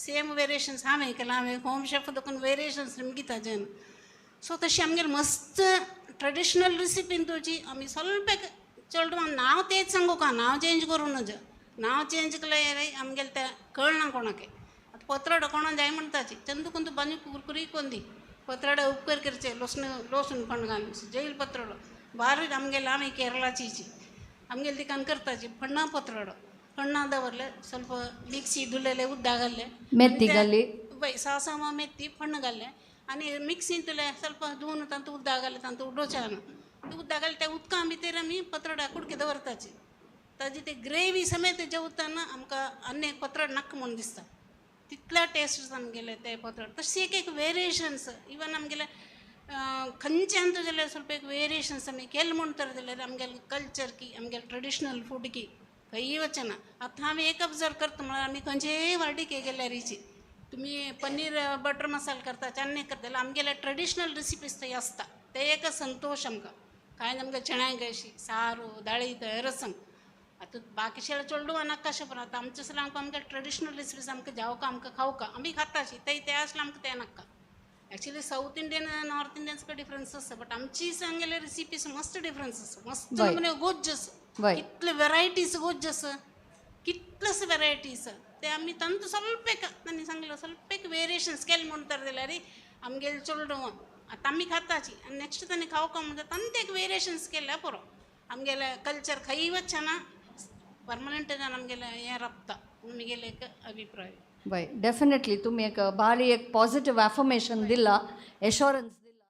सेम वेरिएशन्स हांवें केलां. हांवें होम शेफ देखून वेरिएशन्स निमगिता जेन. सो तशी आमगेर मस्त ट्रेडिशनल रेसिपी तुजी आमी ಸ್ವಲ್ಪ चड नांव तेच सांगूका, नांव चेंज करूं नज, नांव चेंज केल्यार आमगेलें तें कळना कोणाक. आतां पत्रडो कोणा जाय म्हणटाची चंदू कोंतू बांदू कुरकुरी कोंदी पत्राडे उपकार करचे लोसण लोसून पण घालून जैल पत्रडो बारी आमगेले आमी केरळाची आमगेले तिकान करताची फण्णा पत्रडो फण्णा दवरले ಸ್ವಲ್ಪ ಮಿಕ್ಸಿ धुलेले उद्दा घाल्ले मेथी घाली वय सासव मेथी फण्ण घाल्ले आनी मिक्सींतले ಸ್ವಲ್ಪ धुवन तांतू उद्दा घाले तांतू उडोवचें ना उद्दा घाले त्या उदकां भितर आमी पत्रडा कुडके दवरताची ताजी ते ग्रेवी समेत जेवताना आमकां आनी एक पत्रड नाका म्हूण दिसता, तितल्या टेस्ट आमगेले ते पत्रड. तशें एक एक वेरिएशन्स इवन आमगेले खंयच्यान जाल्यार ಸ್ವಲ್ಪ एक वेरिएशन्स आमी केले म्हूण तर जाल्यार आमगेले कल्चर की आमगेले ट्रेडिशनल फूड की खंयी वचना. आतां आमी एक ऑब्जर्व करता म्हळ्यार आमी खंयचेय वाडीक गेल्यार तुमी पनीर बटर मसाला करता चान्ने करता जाल्यार आमगेले ट्रेडिशनल रेसिपीज थंय आसता, ते एक संतोश आमकां. कांय आमकां चण्याक अशी सारू दाळी रसम आतां बाकीचे चेडवां नाका अशें पण आतां आमचे सगळें आमकां आमगे ट्रेडिशनल रेसिपीज आमकां जावका आमकां खावका आमी खाताशी ते ते आसले आमकां तें नाका. Actually south Indian north Indians difference आसा, बट आमची सांगेले रेसिपीज मस्त डिफरन्स आसा, मस्त म्हणजे गोज्ज आसा, कितले वेरायटीज गोज्ज आसा, कितलेच वेरायटीज ते आमी तांतू ಸ್ವಲ್ಪ एक तांणी सांगलें ಸ್ವಲ್ಪ एक वेरिएशन्स केले म्हूण तर जाल्यार आमगेले चेडवां आतां आमी खाताची आनी नेक्स्ट तांणी खावका म्हणटा तांतू एक वेरिएशन्स केल्यार पुरो आमगेले कल्चर खंय वचना परमनंट जावन आमगेलें हें राबता. म्हणून म्हगेलें एक अभिप्राय. वय, डेफिनेटली तुमी एक भारी एक पॉझिटिव्ह एफर्मेशन दिला, एश्योरन्स दिला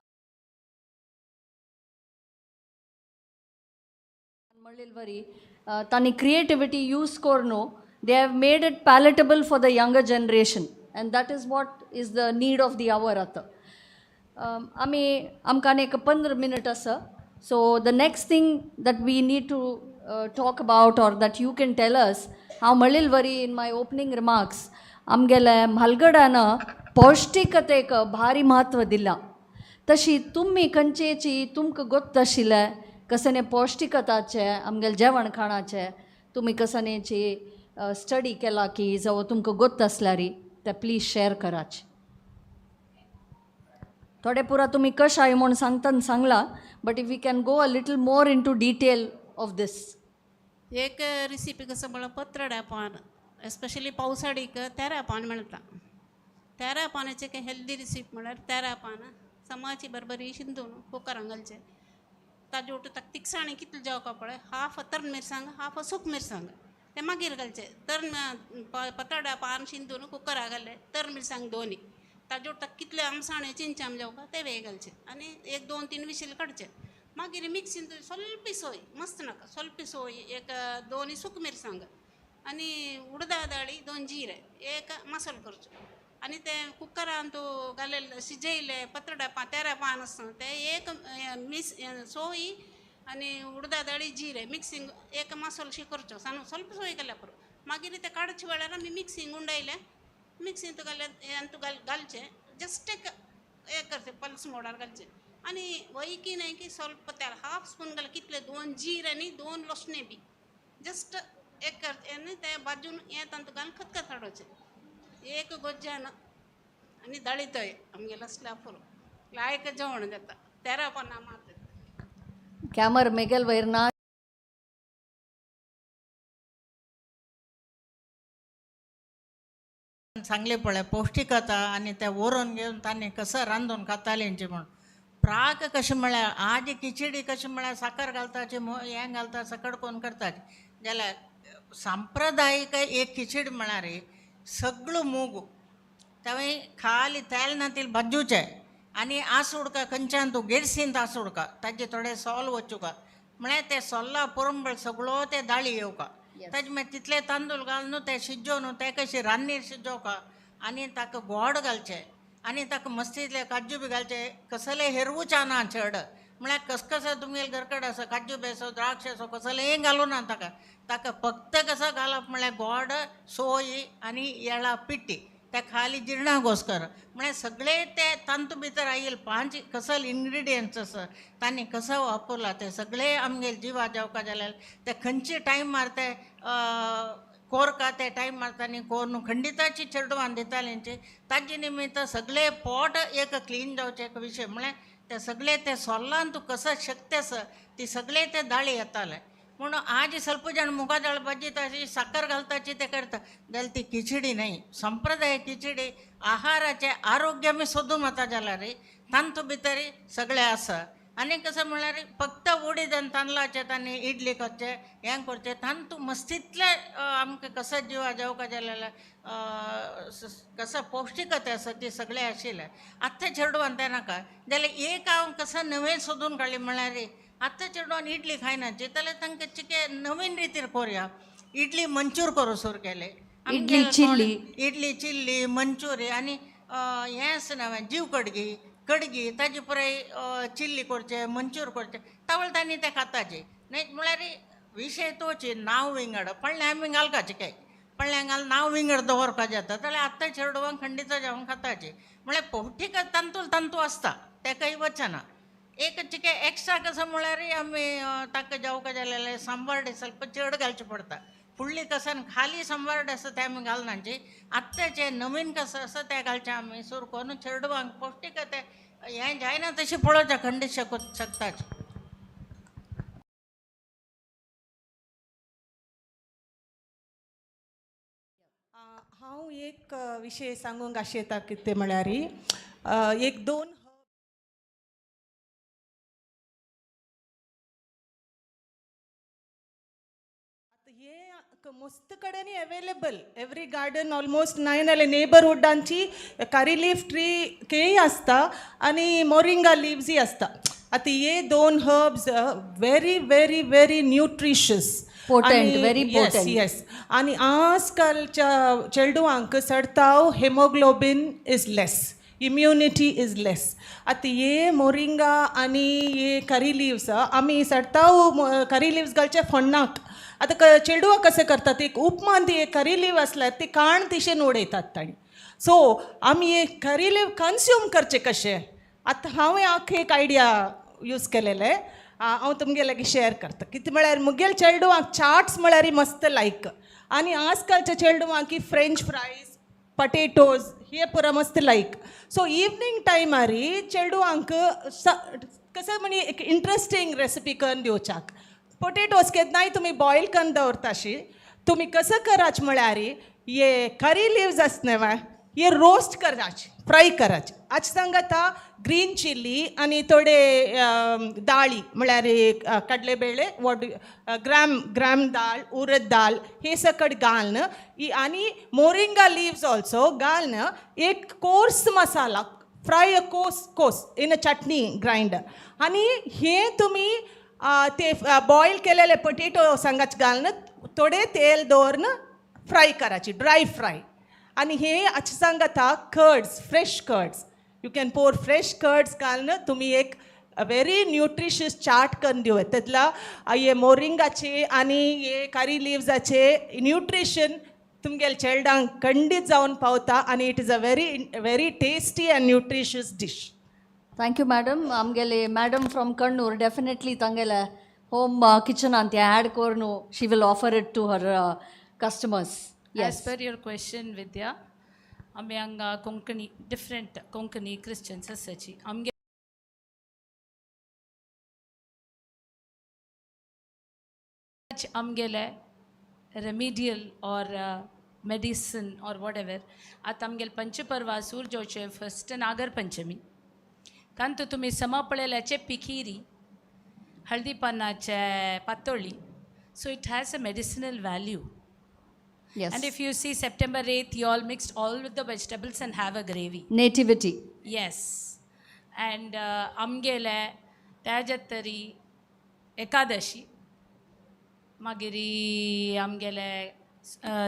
म्हणलेल वरी. तांणी क्रिएटिविटी यूज करून they have made it palatable for the younger generation, and that is what is the need of the hour. आतां आमी आमकां आनी एक 15 मिनट आसा, so the next thing that we need to talk about or that you can tell us, हांव म्हणलेल वरी in my opening remarks, आमगेले म्हालगड्यान पौश्टिकतेक भारी म्हत्व दिलां. तशी तुमी खंयचेची तुमकां गोत्त आशिल्लें कसने पौश्टिकताचें, आमगेलें जेवण खाणाचें तुमी कसनेची स्टडी केला की जावं तुमकां गोत्त आसल्यार तें प्लीज शेअर कराच. थोडे पुरा तुमी कशाय म्हूण सांगतना सांगलां, but if you can go a little more into detail of this. एक रेसिपी कसं म्हळ्यार पत्रड्या पान, एस्पेशली पावसाडीक तेरा पान मेळटा. तेरा पानाचें एक हेल्दी रेसिपी म्हळ्यार तेरा पान समाची बरबरी शिंदून कुकरान घालचें. ताजे ओटू ताका तिखसाणी कितले जावपा पळय, हाफ तरण मिरसांग, हाफ सूक मिरसांग तें मागीर घालचें. तरण पताड्या पान शिंदून कुकरा घालें, तरण मिरसांग दोनी, ताजे ओटू ताका कितले आमसाणे चिंचाम जावपा तें वेग घालचें आनी एक दोन तीन विशील काडचें. मागीर मिक्सीन स्वल्प सोय, मस्त नाका, स्वल्प सोय, एक दोनी सूक मिरसांग आनी उडदा दाळी, दोन जिरे, एक मसालो करचो आनी तें कुकरान तूं घालें शिजयलें पत्रडा पान तेरा पान आसा तें एक मिस सोय आनी उडदा दाळी जिरे मिक्सिंग एक मसालो शी करचो सानू, स्वल्प सोय घाल्यार पुरो. मागीर तें काडचे वेळार आमी मिक्सिंग उंडयलें, मिक्सिंग तूं घालें तूं घालचें जस्ट एक एक करचें पल्स मोडार घालचें आनी वयकी न्हय की स्वल्प तेल हाफ स्पून घालें, कितले दोन जिरे आनी दोन लसणें बी जस्ट एक करचें आनी तें बाजून हें तांतूं घालून खतखत हाडोवचें एक गोज्जान आनी दाळी तय आमगेलें असल्या पुरो लायक जेवण जाता तेरा पानां मात. कॅमर मेगेल वयर ना. सांगले पळय पौश्टिकता आनी ते व्हरून घेवन तांणी कसं रांदून खातालेंचे म्हूण. प्राक कशें म्हळ्यार आज खिचडी कशें म्हळ्यार साकर घालताची, हें घालता, सकड कोन्न करताची, जाल्यार सांप्रदायीक एक खिचडी म्हळ्यार सगळो मूग तेवूय खाली तेल ना तेल भाजूचें आनी आसूडका खंयच्यान तूं गेडसींत आसूडका ताजे थोडे सोल वचुका म्हळ्यार ते सोल्ला पुरंबळ सगळो ते दाळी येवका, ताजे मागीर तितले तांदूळ घालून ते शिजोवन ते कशें रान्नीर शिजोवका आनी ताका गोड घालचें आनी ताका मस्तींतले काजू बी घालचे, कसले हेरवूच ना चड म्हळ्यार कसकस तुमगेले घरकड आसा काजू बी आसो द्राक्ष आसो कसलेंय घालूं ना ताका, ताका फक्त कसो घालप म्हळ्यार गोड सोय आनी येळा पिट्टी त्या खाली जिर्णा गोस्कर म्हळ्यार सगळे ते तांतू भितर आयल पांच कसले इन्ग्रिडियंट्स आसा तांणी कसो वापरला ते सगळे आमगेले जिवा जेवका जाल्यार ते खंयचे टायमार ते कोरका ते टायम मारता आनी कोरून खंडिताची चेडवान दितालेंचे ताजे निमित्त सगळे पोट एक क्लीन जावचें एक विशय म्हळ्यार ते सगळे ते सोल्लान तूं कसो शक्ती आसा ती सगळे ते दाळी येताले. पूण आज स्वल्प जाण मुगा दाळ भाजी ताची साकर घालताची ते करता जाल्यार ती खिचडी न्हय. संप्रदाय खिचडी आहाराचें आरोग्य आमी सोदून वता जाल्यार तांतू भितर सगळें आसा. आनी कसं म्हळ्यार फक्त उडीद आनी तांदळाचें तांणी इडली करचें हें करचें तांतू मस्तींतलें आमकां कसं जिवा जेवका जाल्यार कसं पौश्टिकता आसा ती सगळें आशिल्लें. आतां चेडवान तें नाका जाल्यार एक हांव कसं नवें सोदून काडलें म्हळ्यार आतां चेडवान इडली खायनाची जाल्यार तांकां चिके नवीन रितीर करुया, इडली मंचूर करूं सुरू केलें, इडली चिल्ली, इडली चिल्ली मंचुरी आनी हें आसा नवें जीव कडगी कडगी ताजे पुराय चिल्ली करचें मंचूर करचें तावळ तांणी तें खाताचें न्हय. म्हळ्यार विशय तोच नांव विंगड पळ्ळें आमी घालकाचें काय पळ्ळें घाल नांव विंगड दवरपा जाता जाल्यार आतां चेडवांक खंडीत जेवण खाताचें म्हळ्यार पौश्टीक तांतूल तांतू आसता तेकाय वचना. एक चिके एक्स्ट्रा कसं म्हळ्यार आमी ताका जेवका जाल्यार सांबार ಸ್ವಲ್ಪ चड घालचें पडटा, फुडली कसन खाली सांबार आसा तें आमी घालनाचे, आत्ताचें नवीन कसं आसा तें घालचें आमी सुरू करून चेडवांक पौश्टीक तें हें जायना तशें पळोवचें खंडीत शकताच. हांव एक विशय सांगूंक आशेता कितें म्हळ्यार एक दोन हे मस्त कडेन अवेलेबल एवरी गार्डन ऑलमोस्ट नाय नेबरहुडांची करी लीफ ट्री केळी आसता आनी मोरिंगा लिव्सय आसता. आतां हे दोन herbs very very very nutritious. Potent, very potent. Yes, आनी आजकालच्या चेडवांक चडताव haemoglobin is less, immunity is less. आतां हे मोरिंगा आनी हे करी लिव्स आमी चडताव करी लिव्स घालचे फोण्णाक. आतां चेडवां कशें करतात, एक उपमान ती एक करी लीव आसल्यार ती काण तिशेन उडयतात तांणी. सो आमी हे करी लीव कन्स्यूम करचे कशें, आतां हांवें आख एक आयडिया यूज केलेलें, हांव तुमगे लागीं शेअर करता. कितें म्हळ्यार मुगेल चेडवांक चाट्स म्हळ्यार मस्त लायक, आनी आजकालच्या चेडवांक फ्रेंच फ्रायज, पटेटोज हे पुरा मस्त लायक. सो इवनींग टायमारी चेडवांक कसं म्हणजे एक इंट्रस्टींग रेसिपी करून दिवच्याक, पोटेटोज केन्नाय तुमी बॉयल करून दवरताशी, तुमी कसं कराच म्हळ्यार हे करी लिव्स आसता न्हय, हे रोस्ट कराच, फ्राय कराच. आज सांगता ग्रीन चिल्ली आनी थोडे दाळी म्हळ्यार कडलेबेळे, what gram gram दाळ, उरद दाळ हे सकट घालून आनी मोरिंगा लिव्स ऑल्सो घालून एक coarse masala fry, a coarse coarse in a chutney grinder, आनी हे तुमी ते बॉयल केलेले पोटेटो संगाच घालून थोडे तेल दवरून फ्राय करायची, ड्राय फ्राय. आनी हे अशें सांगता curds, fresh curds, you can pour fresh curds घालून तुमी एक व्हेरी न्यूट्रिशियस चाट करून दिवं. तेतला हे मोरिंगाचे आनी हे करी लिव्साचे न्यूट्रिशन तुमगेले चेडवांक खंडीत जावन पावता आनी it is a very very tasty and nutritious dish. Thank you madam. आमगेले मॅडम फ्रॉम कण्णूर डेफिनेटली तांगेले होम किचनान ते ॲड करून she will offer it to her customers. As per your question, Vidya, आमी हांगा कोंकणी डिफरंट कोंकणी क्रिश्चन्स आसाची आमगे आमगेले remedial or medicine or whatever. आतां आमगेले पंचपर्वा सूर जावचे फस्ट नागर पंचमी, तांतू तुमी समा पळयल्याचे पिकिरी, हळदी पानाचे पातोळी, so it has a medicinal value. And if you see September 8th, you all mixed all with the vegetables and have a gravy. Nativity. Yes. And आमगेले त्याज्या तरी एकादशी, मागीर आमगेले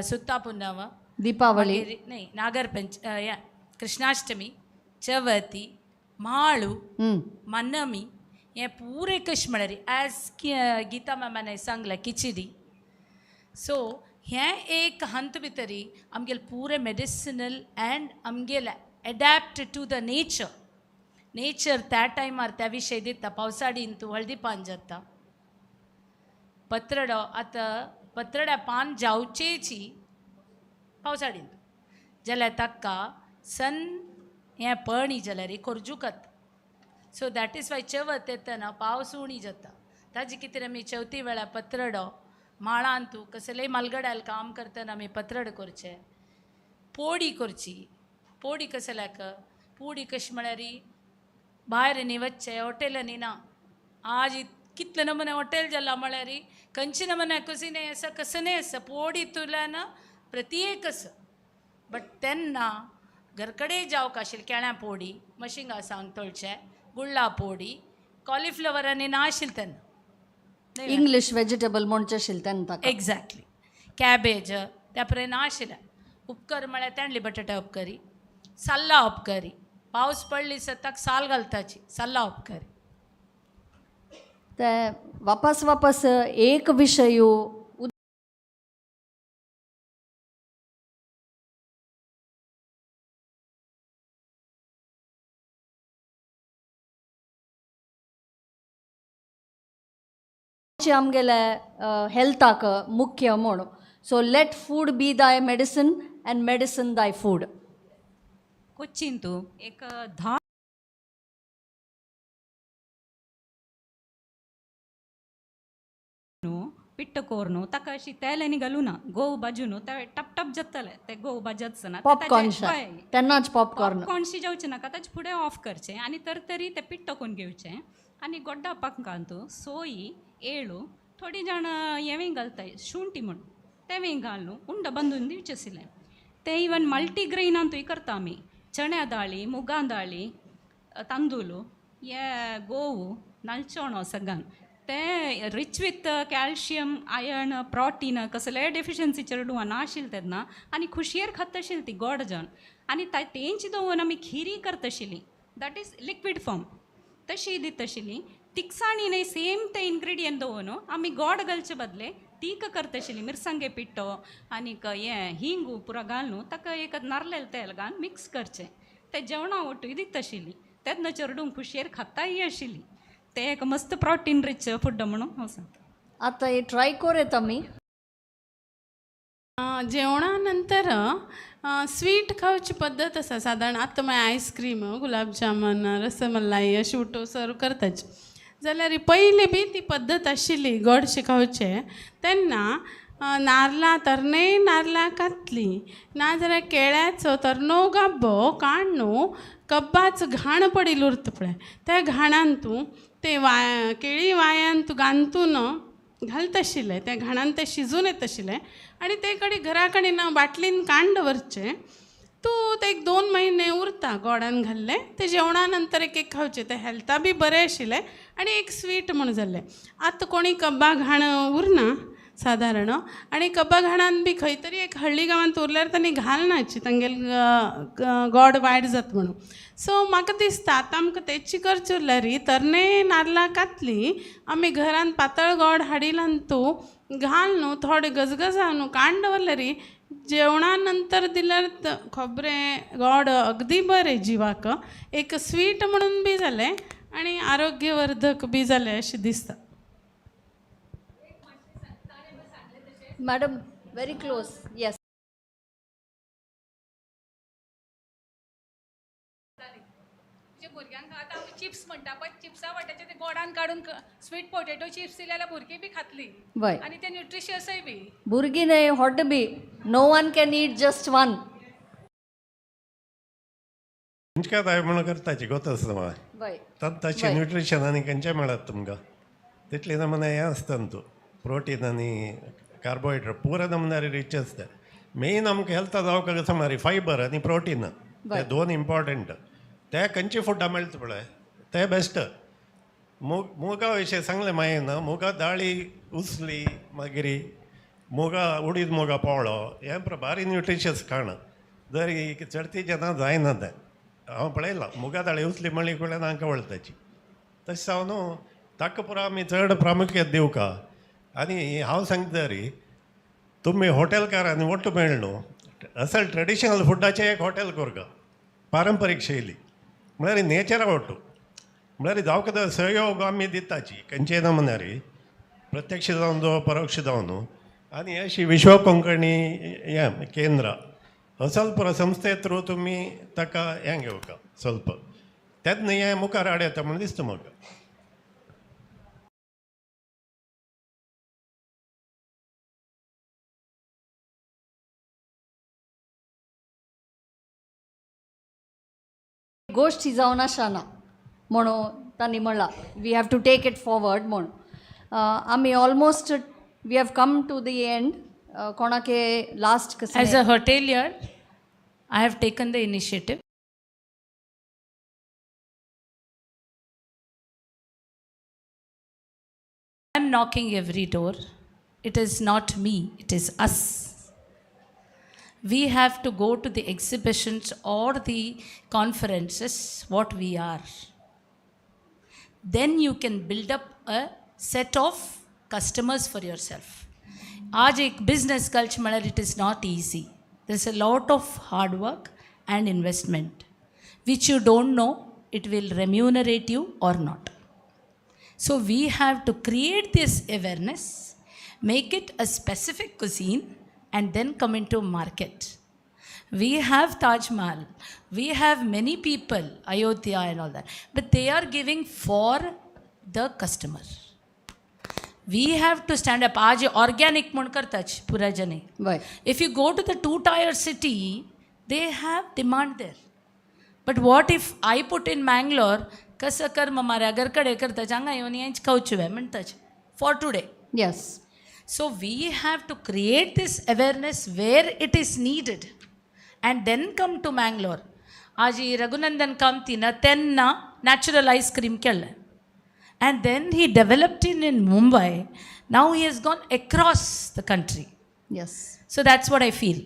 सुत्ता पुनव, दीपावली, न्ही नागर पंच या कृष्णाष्टमी, चवथी, म्हाळू, मन्नमी, हें पुरें कशें म्हळ्यार एज गीता मॅमान सांगलें खिचडी. सो हें एक हंत भितरी आमगेले पुरें मेडिसिनल अँड आमगेले adapt to the nature. Nature त्या टायमार त्या विशय दिता. पावसाडीन तूं हळदी पान जाता, पत्रडो, आतां पत्रड्या पान जावचेची पावसाडीन जाल्यार ताका सन हें पळणी जाल्यार खोरजुकत. सो that is why चवथ येतना पावस उणी जाता. ताजी कितें आमी चवथी वेळार पत्रडो माळान तूं कसलेय मालगड्याल काम करतना आमी पत्रड करचें, पोडी करची. पोडी कसल्याक पोडी कशें म्हळ्यार भायर न्ही वचचें, हॉटेलांनी ना. आज कितले नमुने हॉटेल जाला म्हळ्यार खंयचे नमुने कुजिने आसा, कसले आसा, पोडी तुल्यान प्रत्येक आसा. बट तेन्ना घर कडेन जावंक आशिल्लें केळ्यां पोडी, मशिंगा सांग तळचें, गुळ्ळा पोडी, कॉलिफ्लवर आनी ना आशिल्लें तेन्ना. इंग्लीश वेजिटेबल म्हणचें आशिल्लें तेन्ना ताका. एग्जॅक्टली, कॅबेज त्या पर्यंत ना आशिल्लें. उपकर म्हळ्यार तेंडली बटाटा उपकरी, साल्ला उपकरी, पावस पडली सताक साल घालताची साल्ला उपकरी. ते वापस वापस एक विशय आमगेले हेल्थाक मुख्य म्हूण. So let food be thy medicine and medicine thy food. Cochin तूं एक 10 न्हू पिट्ट कोर न्हू ताका अशी तेल आनी घालूं ना, गोव भाजू न्हू, ते टप टप जातले, ते गोव भाजत ना. पॉपकॉर्न, तेन्नाच पॉपकॉर्न. पॉपकॉर्न शिजोवचें नाका, ताचे फुडें ऑफ करचें आनी तरतरी तें पिट्ट करून घेवचें आनी गोड्डा पाकांतू सोयी, एळू, थोडीं जाणां हेंवूय घालताय, शुंटी म्हूण, तेंवूय घालून उंड बांदून दिवचें आशिल्लें. तें इवन मल्टीग्रेनांतूय करता आमी. चण्या दाळी, मुगां दाळी, तांदूळ, हे गोव, नालचोणो सगळ्यान तें rich with calcium, iron, protein. कसलेय डेफिशियन्सी चेडवां नाशिल्लें तेन्ना आनी खुशयेर खाता आशिल्ली ती गोड जावन. आनी तेंच दवरून आमी खिरी करता आशिल्ली, that is liquid form, तशी दिता आशिल्ली. तिखसाणी न्हय, सेम ते इन्ग्रिडियंट दवरून आमी गोड घालचे बदले तीख करता आशिल्ली. मिरसांगे पिठो आनीक हें हिंगू पुरो घालून ताका एक नारलेल तेल घालून मिक्स करचें, तें जेवणा ओटूय दिता आशिल्ली. तेन्ना चेडूंक खुशयेर खाताय आशिल्ली. तें एक मस्त प्रोटीन रीच फूड म्हणून हांव सांगता. आतां हे ट्राय कोर आमी. जेवणा नंतर स्वीट खावची पद्दत आसा सादारण. आतां मागीर आयस्क्रीम, गुलाब जामून, रसमलाई अशी उठो सर्व करताची. जाल्यार पयलीं बी ती पद्दत आशिल्ली गोडशें खावचें. तेन्ना नारला, तरणे नारला कातली, नाजाल्यार केळ्याचो तरनो गाब्बो काडून कब्बाचो घाण पडिल्लो उरता पळय, त्या घाणान तूं ते वाय केळी वायान तूं गांतून घालता आशिल्लें. त्या घाणान तें शिजून येता आशिल्लें आनी ते कडेन घरा कडेन बाटलीन काडून दवरचें. तूं ते एक 2 म्हयने उरता गोडान घाल्लें. तें जेवणा नंतर एक एक खावचें. तें हेल्था बी बरें आशिल्लें आनी एक स्वीट म्हूण जाल्लें. आतां कोणी कब्बा घाण उरना सादारण आनी कब्बा घाणान बी खंय तरी एक हळ्ळी गांवांत उरल्यार तांणी घालनाची, तांगेले गोड वायट जाता म्हणून. सो म्हाका दिसता आतां आमकां तेची करचे उरल्यार तरणे नाल्ला कातली आमी घरान पातळ गोड हाडिलान तूं घाल न्हू, थोडे गजगजावन न्हू काडून दवरल्यार जेवणा नंतर दिल्यार खोबरें गोड अगदी बरें जिवाक. एक स्वीट म्हणून बी जालें आनी आरोग्यवर्धक बी जालें अशें दिसता. Madam, very close, yes. म्हणजे भुरग्यांक आतां आमी चिप्स म्हणटा, पण चिप्सा वाट्याचे ते गोडान काडून स्वीट पोटेटो चिप्स दिले जाल्यार भुरगीं बी खातलीं आनी ते न्युट्रिशियसय बी. भुरगीं न्हय, हॉट बी. No one can eat just one. खंयच्या जाय म्हणून करताची गोत आसता म्हाका. तशें न्युट्रिशन आनी खंयचें मेळत तुमकां तितलें नमुने हें आसता न्हू तूं प्रोटीन आनी कार्बोहायड्रेट पुरा नमुन्यार रिच आसता. मेन आमकां हेल्थ जावंक कसो मारी फायबर आनी प्रोटीन, ते दोन इम्पॉर्टंट. ते खंयचे फुडां मेळटा पळय ते बेस्ट. मुग मुगा विशय सांगलें मागीर न्हू, मुगा दाळी उसली, मागीर मुगा उडीद मुगा पोळो, हें भारी न्युट्रिशियस खाण. जरी चडती जेन्ना जायना तें हांव पळयलां, मुगा दाळी उसली म्हणली कळ्ळ्यार हांकां वळताची. तशें जावन न्हू ताका पुरो आमी चड प्रामुख्य दिवका. आनी हांव सांगता तरी तुमी हॉटेलकारांनी ಒಟ್ಟು मेळ न्हू, असल ट्रेडिशनल फुडाचें एक हॉटेल करका, पारंपरीक शैली म्हळ्यार नेचरा ಒಟ್ಟು. म्हळ्यार जावंक जाय सहयोग आमी दिताची खंयचेय नमुन्यार, प्रत्यक्ष जावन जावं परोक्ष जावन न्हू. आनी अशी विश्व कोंकणी हें केंद्र असल पुरो संस्थे थ्रू तुमी ताका हें घेवका ಸ್ವಲ್ಪ, तेन्ना हें मुखार हाड येता म्हूण दिसता म्हाका. गोश्ट ही जावन आसना म्हणून तांणी म्हणलां, we have to take it forward म्हूण. आमी almost we have come to the end. कोणाके last? As a hotelier, I have taken the initiative. I am knocking every door. It is not me, it is us. We have to go to the exhibitions or the conferences, what we are. Then you can build up a set of customers for yourself. आज एक business culture म्हळ्यार it is not easy. There is a lot of hard work and investment which you don't know it will remunerate you or not. So we have to create this awareness, make it a specific cuisine, and then come into market. We have Taj Mahal, we have many people, Ayodhya and all that, but they are giving for the customer. We have to stand up. आज organic म्हूण करताच पुराय जने. If you go to the two tier city, they have demand there. But what if I put in Mangalore? कसं कर माऱ्या घरकडे करता, हांगा येवन हेंच खावचें म्हणटाच for today. So we have to create this awareness where it is needed and then come to Mangalore. आजी रघुनंदन कामतीन तेन्ना नॅचरल आयस्क्रीम केल्लें and then he developed in Mumbai. Now he has gone across the country. Yes. So that's what I feel.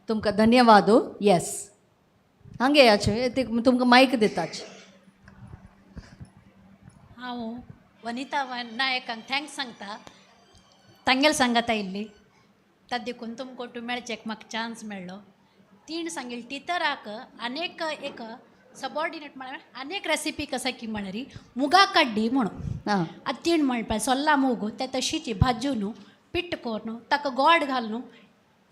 तुमकां धन्यवाद. येस, हांगे याचे तुमकां मायक दिताच. हांव Vanita नायकांक thanks सांगता. तांगेल सांगाता आयिल्ली तात देखून तुमकां मेळचेक म्हाका चान्स मेळ्ळो. तीण सांगिल्ली टिचराक अनेक एक सबॉर्डिनेट म्हळ्यार अनेक रेसिपी कसा की म्हळ्यार मुगा काड्डी म्हणून. आतां तीण म्हणपा सोल्ला मूग ते तशीच भाजून पिट्ट करून ताका गोड घालून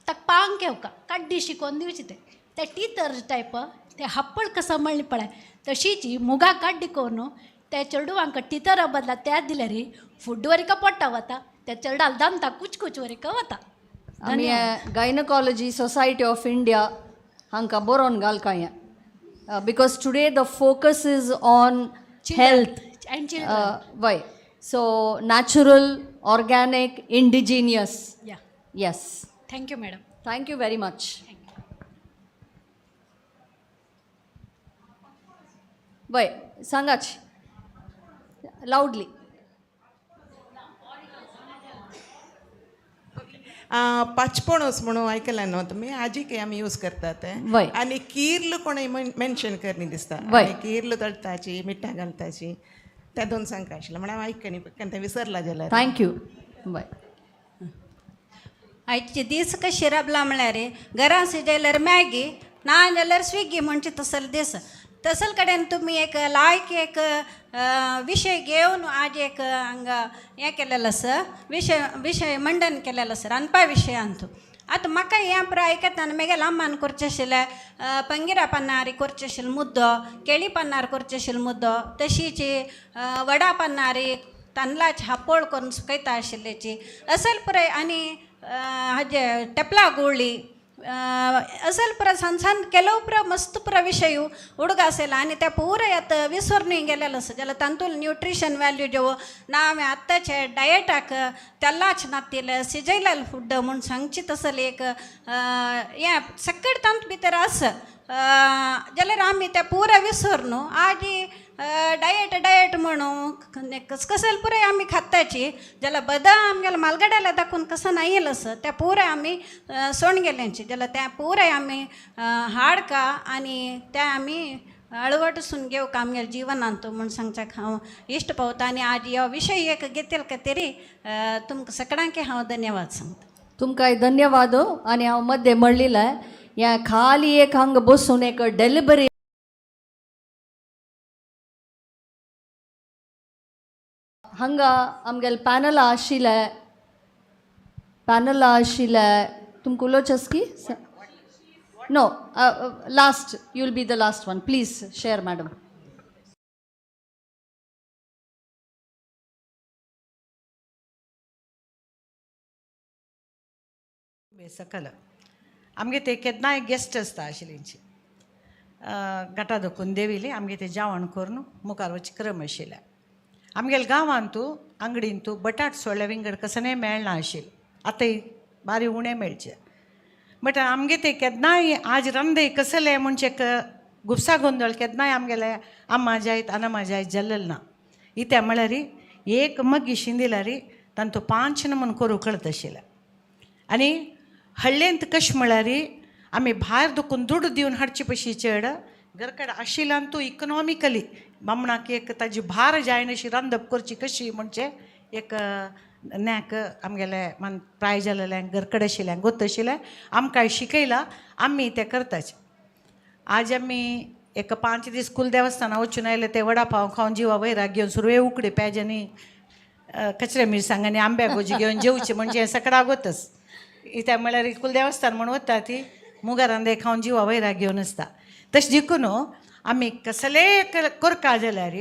ताका पांग घेवका काड्डी शिकोवन दिवची. ते ते टिचर टायप ते हाप्पळ कसो म्हणली पळय तशीच मुगा काड्डी करून त्या चेडवांक टिचरा बदला त्या दिल्यार फुड वरिका पोट्टा वता, त्या चेडवाक दामता कुचकुच वरिका वता. आमी गायनकॉलॉजी सोसायटी ऑफ इंडिया हांकां बरोवन घालका हें, because today the focus is on health and children. वय, सो नॅचरल, ऑर्गॅनिक, इंडिजिनियस. या. Yes. Thank you madam. Thank you very much. वय, सांगाच लावडली. पाचपणोस म्हणून आयकलां न्हू तुमी? आजीक आमी यूज करतात ते. आनी किर्ल कोणूय मेन्शन करनी दिसता. आनी किर्ल तळटाची, मिठां घालताची, त्या दोन सांगता आशिल्लें म्हणून हांव आयकनी केन्ना तें विसरला जाल्यार. Thank you. वय. आयचे दीस कशे राबला म्हळ्यार घरान जाल्यार मॅगी, ना जाल्यार स्विगी म्हणचे तसले दीस. तसल कडेन तुमी एक लायक एक विशय घेवन आज एक हांगा हें केलेलें आसा, विशय विशय मंडन केलेलो आसा रांदपा विशयांत. आतां म्हाका हें पुराय आयकतना म्हगेल्या अम्मान करचें आशिल्लें पंगिरा पन्नारी करचें आशिल्लें मुद्दो, केळी पन्नार करचें आशिल्लें मुद्दो, तशीच वडा पन्नारी तांदळाची हापोळ करून सुकयता आशिल्ल्याची असल पुराय आनी हाजे टेपला गुळी असल पुरा सान सान ಕೆಲವು ಪುರ ಮಸ್ತ್ ಪುರ ವಿಷಯ ಹುಡುಗ आसेला आनी त्या पुराय आतां विसरून गेलेलो आसा. जाल्यार तांतून न्युट्रिशन व्हॅल्यू जेव ना आमी आत्ताचे डायटाक तेलाच नातिल्लें शिजयलेलें फूड म्हूण सांगची तसलें एक हें सकट तांत भितर आसा. जाल्यार आमी तें पुराय विसर न्हू आजी डायट डायट म्हणून कसकसल पुराय आमी खाताची. जाल्यार बदाम आमगेल्या मालगड्याला दाखोवन कसो ना येयलो आसा त्या पुराय आमी सोण गेल्यांची. जाल्यार त्या पुराय आमी हाडका आनी त्या आमी अळवटसून घेवंक आमगेल्या जिवनांत म्हूण सांगच्याक हांव इश्ट पावता. आनी आज हो विशय एक घेतले खातीर तुमकां सगळ्यांक हांव धन्यवाद सांगता. तुमकां धन्यवाद. आनी हांव मद्दे म्हणलेलें ह्या खाली एक हांगा बसून एक डेलिवरी हांगा आमगेले पॅनल आशिल्लें, पॅनल आशिल्लें. तुमकां उलोवचें आसा की no? Last, you will be the last one. Please share, madam. सकल आमगे ते केन्नाय गेस्ट आसता आशिल्लींची गटा दखून देविली आमगे ते जेवण करून मुखार वचचे क्रम आशिल्ले. आमगेले गांवांत तूं आंगडीन तूं बटाट सोडल्या विंगड कसलें मेळना आशिल्लें, आतां बारी उणें मेळचें. बट आमगे ते केन्नाय आज रांदे कसलें म्हणचे गुपसा गोंदळ केन्नाय आमगेले आम्मा जायत अनम्मा जायत जाल्लें ना. इत्या म्हळ्यार एक मग्गी शिंदिल्यार तांतू पांच नमून करूं कळत आशिल्लें. आनी हळ्ळेंत कशें म्हळ्यार आमी भायर दुखून दुडू दिवन हाडचे पशी चड घरकडेन आशिल्ल्यान तूं इकनॉमिकली बामणाक एक ताजी भार जायना अशी रांदप करची कशी म्हणचे एक नॅक आमगेले मान प्राय जालेल्यांक घरकडेन आशिल्ल्यांक गोत आशिल्लें आमकां शिकयलां आमी तें करताच. आज आमी एक 5 दीस कुल देवस्थाना वचून आयले ते वडा पाव खावन जिवा वैराग घेवन सुरवे उकडी पेज आनी कचऱ्या मिरसांग आनी आंब्या गोजी घेवन जेवचे म्हणजे सगळा गोतच. इत्याक म्हळ्यार कुल देवस्थान म्हूण वता ती मुगा रांदे खावन जिवा वैराग घेवन आसता. तशें देखून आमी कसलेय करका जाल्यार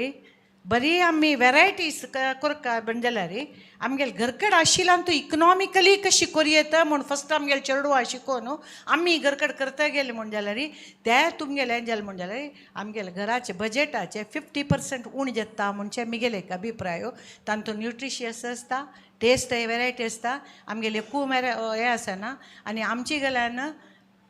बरी आमी वेरायटीज कोरका बन जाल्यार आमगेले घरकड आशिल्ल्यान तूं इकनॉमिकली कशी करी येता म्हूण फस्ट आमगेले चेडवां शिकोवन आमी घरकड करता गेले म्हूण जाल्यार ते तुमगेले जालें म्हूण जाल्यार आमगेले घराचे बजेटाचे 50% उण जाता म्हणचे मिगेले एक अभिप्राय. तांतून न्युट्रिशियस आसता, टेस्ट वेरायटी आसता, आमगेले खूब हें आसना. आनी आमचे गेल्यान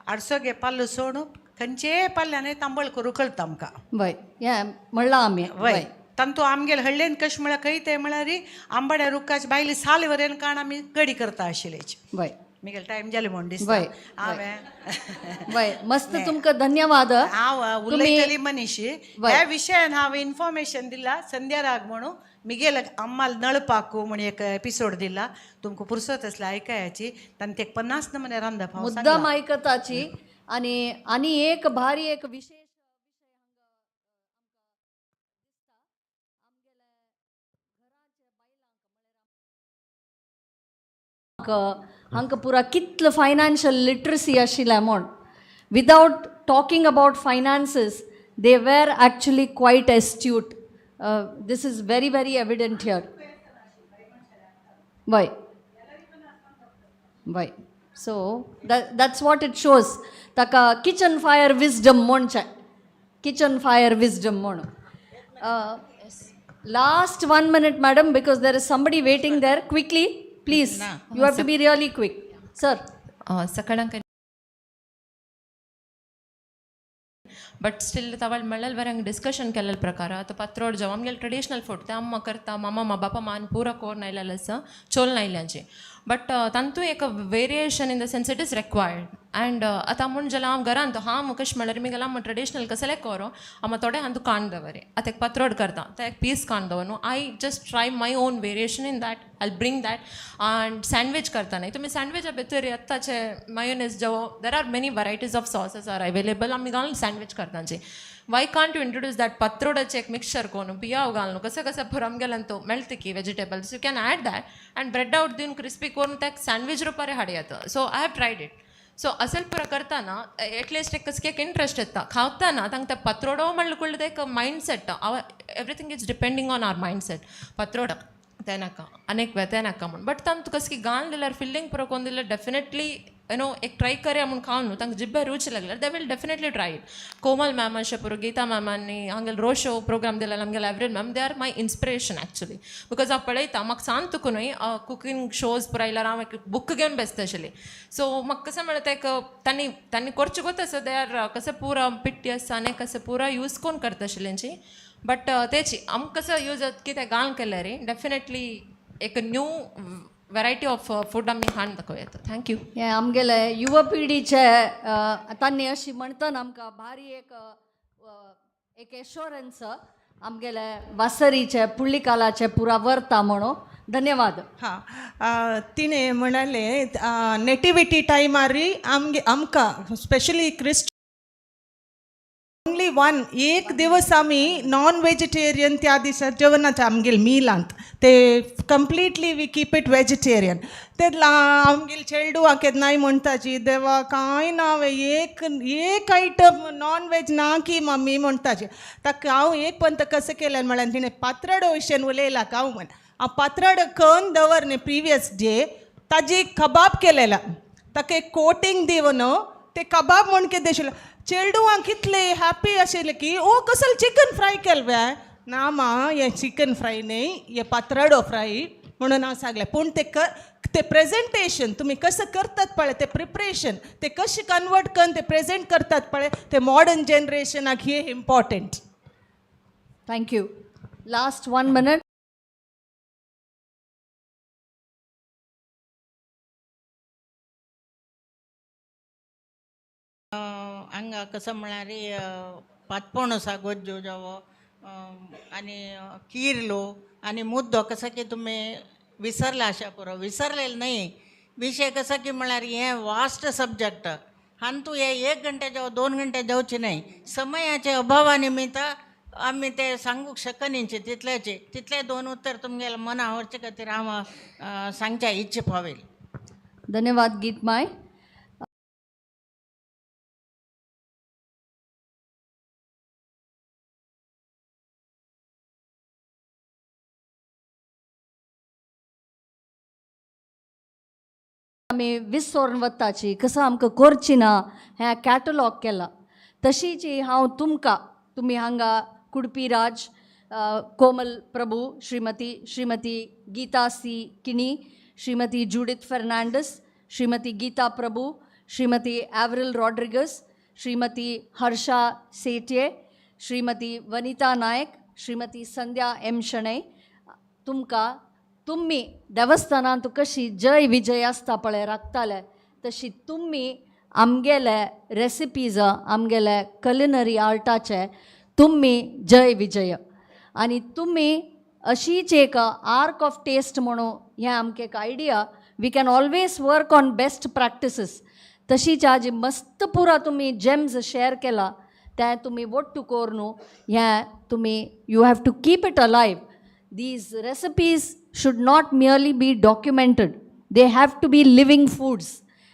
आडसो गे पाल्लो सोडून खंयचेय पाल्ल्यान तांबळ करूं कळटा आमकां. वय, हें म्हणलां आमी. वय, तांतू आमगेले हळ्ळेन कशें म्हळ्यार खंय तें म्हळ्यार आंबाड्या रुखाचे बायले साल वरेन काण आमी कडी करता आशिल्लेच. वय, मिगेले टायम जाले म्हूण दिसता. वय. हांवें वय, मस्त, तुमकां धन्यवाद. हांव उलयतली मनीस. ह्या विशयान हांवें इन्फॉर्मेशन दिला संध्या राग म्हणून मिगेल अम्माल नळपाकू म्हण एक एपिसोड दिला. तुमकां पुरसत आसले आयकायाची. तांणी एक 50 नमुने रांदप हांव मुद्दाम आयकताची. आनी आनी एक भारी एक विशेष हांकां पुरा कितलो फायनान्शियल लिटरसी आशिल्लें म्हूण without talking about finances they were actually quite astute. This is very very evident here. वय वय, so that's what it shows. ताका किचन फायर विजडम म्हणचें, किचन फायर विजडम म्हणून. Last one minute madam, because there is somebody waiting there. Quickly please, you have to be really quick sir. सकाळांक but still तवळ मेळल वरंग discussion केल्ल प्रಕಾರ आतां पत्रोड जावं आमगेले traditional food ते अम्मा करता, मामा मा बापा मान पूरा कोर नायलेलें आसा चोल नायल्यांची. बट तांतू एक variation in the sense it is required. And आतां म्हूण जाल्यार हांव घरांत हांव कशें म्हणल्यार मी हांव ट्रेडिशनल कसलें कोरो आमा थोडे हांव काण दवरे. आतां एक पत्रोड करता तें एक पीस काण दवर न्हू, I just try my own variation in that, I bring that. And sandwich करता न्ही तुमी, सँडविचा भितर आत्ताचे मयोनीज जावं, there are many varieties of sauces are available. आमी घालून सँडवीच करता जी. Why can't you introduce that पत्रोडाचे एक मिक्सचर कोन पियाव घालून कसं कसं पुरम गेल्यान तो मेळटा की vegetables you can add that and bread out दिवन क्रिस्पी करून त्या sandwich रुपारे हाडयात. So I have tried it. So असेल पुरा करताना एटलिस्ट एक कसं एक इंट्रस्ट येता खावताना तांकां. ते पत्रोडो म्हणलं कुळ्ळ एक mind set, everything is depending on our mind set. पत्रोडो ते नाका अनेक ते नाका म्हूण, बट तांकां कसं की घालून दिल्यार फिल्लिंग पुरो कोन्न दिल्यार डेफिनेटली you know एक ट्राय करया म्हूण खावन न्हू तांकां जिब्बे रूच लागल्यार they will definitely try it. Komal ma'am अशें पुरो, गीता मॅम आनी हांगेले रोज शो प्रोग्राम दिल्यार आमगेले Avril ma'am, they are my inspiration actually, because हांव पळयता म्हाका सांग तुका न्हय कुकींग शोज पुरो आयल्यार हांव एक बूक घेवन बेसता आशिल्ली. सो म्हाका कसं म्हळ्यार ते एक तांणी तांणी करचें कोत्ता आसा, they are कसं पुरा पिट्टी आसा आनी कसं पुरा यूज कोन्न करता आशिल्लेंची. बट तेची आमकां कसं यूज कितें घालून केल्यार डेफिनेटली एक न्यू वेरायटी ऑफ फूड आमी हाडून दाखोवं येता. Thank you. हें आमगेले युवा पिढीचे तांणी अशी म्हणटना आमकां भारी एक एक एश्योरन्स आमगेले वासरीचे पुळ्ळिकालाचे पुरा वरता म्हणून. धन्यवाद. हां, तिणें म्हणाले नेटिविटी टायमार आमगे आमकां स्पेशली क्रिस्ट ओन्ली वन एक दिवस आमी नॉन वेजिटेरियन त्या दिसा जेवणाचे आमगेले मिलांत ते completely we keep it vegetarian. ते आमगेले चेडवां केन्नाय म्हणटाची, देवा कांय ना एक एक आयटम नॉन वेज ना की मम्मी म्हणटाची. ताका हांव एक पंत कसं केलें म्हळ्यार तिणें पात्राडो विशयान उलयला हांव म्हण हांव पात्राडो करून दवर न्ही प्रिवियस डे ताजी कबाब केलेला, ताका एक कोटींग दिवन ते कबाब म्हण कितें आशिल्लें. चेडवां कितले हॅप्पी आशिल्ले की ओ कसल चिकन फ्राय केल ना मा, हें चिकन फ्राय न्ही, हें पात्राडो फ्राय म्हणून हांव सांगलें. पूण ते ते प्रेजेंटेशन तुमी कसं करतात पळय, ते प्रिपरेशन ते कशें कन्वर्ट करून ते प्रेजेंट करतात पळय, ते मॉडर्न जनरेशनाक हे important. Thank you. Last one minute. हांगा कसं म्हळ्यार पातपोण आसा, गोज्जो जावो आनी किर्लो आनी मुद्दो कसो की तुमी विसरला अशा पुरो विसरलेलं न्हय. विशय कसो की म्हळ्यार हें वास्ट सब्जॅक्ट हांतू हे 1 घंटे जावं 2 घंटे जावचे न्हय. समयाचे अभावा निमित्त आमी ते सांगूंक शकनीचे तितल्याचे तितले 2 उत्तर तुमगेले मना व्हरचे खातीर हांव सांगच्या इच्छे पावेल. धन्यवाद गीतमाय. आमी विसोरून वताची कसो आमकां करची ना हें कॅटलॉग केला. तशीच हांव तुमकां तुमी हांगा कुडपी राज, कोमल प्रभू, श्रीमती श्रीमती गीता सी किणी, श्रीमती जुडीथ फेर्नांडीस, श्रीमती गीता प्रभू, श्रीमती एवरिल रॉड्रिगस, श्रीमती हर्षा सेठये, श्रीमती वनिता नायक, श्रीमती संध्या एम शणै, तुमकां तुमी देवस्थानांत कशी जय विजय आसता पळय राखताले तशी तुमी आमगेले रेसिपीज आमगेले कलिनरी आर्टाचे तुमी जय विजय. आनी तुमी अशीच एक आर्क ऑफ टेस्ट म्हणून हें आमकां एक idea, we can always work on best practices. तशीच आज मस्त पुरा तुमी जेम्स शेअर केला तें तुमी वट्टू कोर न्हू हें तुमी you have to keep it alive. These recipes should not merely be documented, they have to be living foods,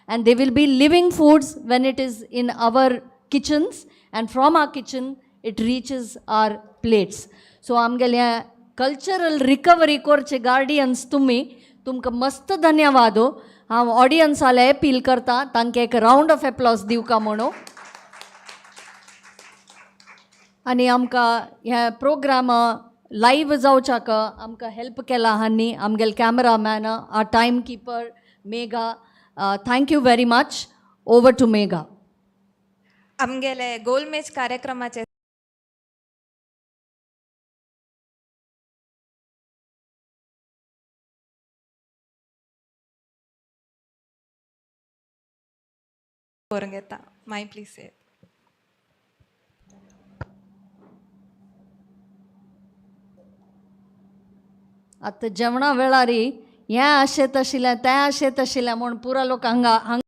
and they will be living foods when it is in our kitchens and from our kitchen it reaches our plates. So आमगेले cultural recovery करचे guardian's तुमी, तुमकां मस्त धन्यवाद. हांव ऑडियन्साले appeal करता तांकां एक रावंड ऑफ एप्लॉज दिवका म्हणून. आनी आमकां हे प्रोग्राम लायव्ह जावच्याक आमकां हेल्प केला हांणी आमगेले cameraman, our time keeper Megha. Thank you very much. Over to Megha. आमगेले गोलमेज कार्यक्रमाचे करूंक येता माय प्लीज. आतां जेवणा वेळार हें अशें तशिल्लें तें अशें तशिल्लें म्हूण पुरा लोक हांगा हांगा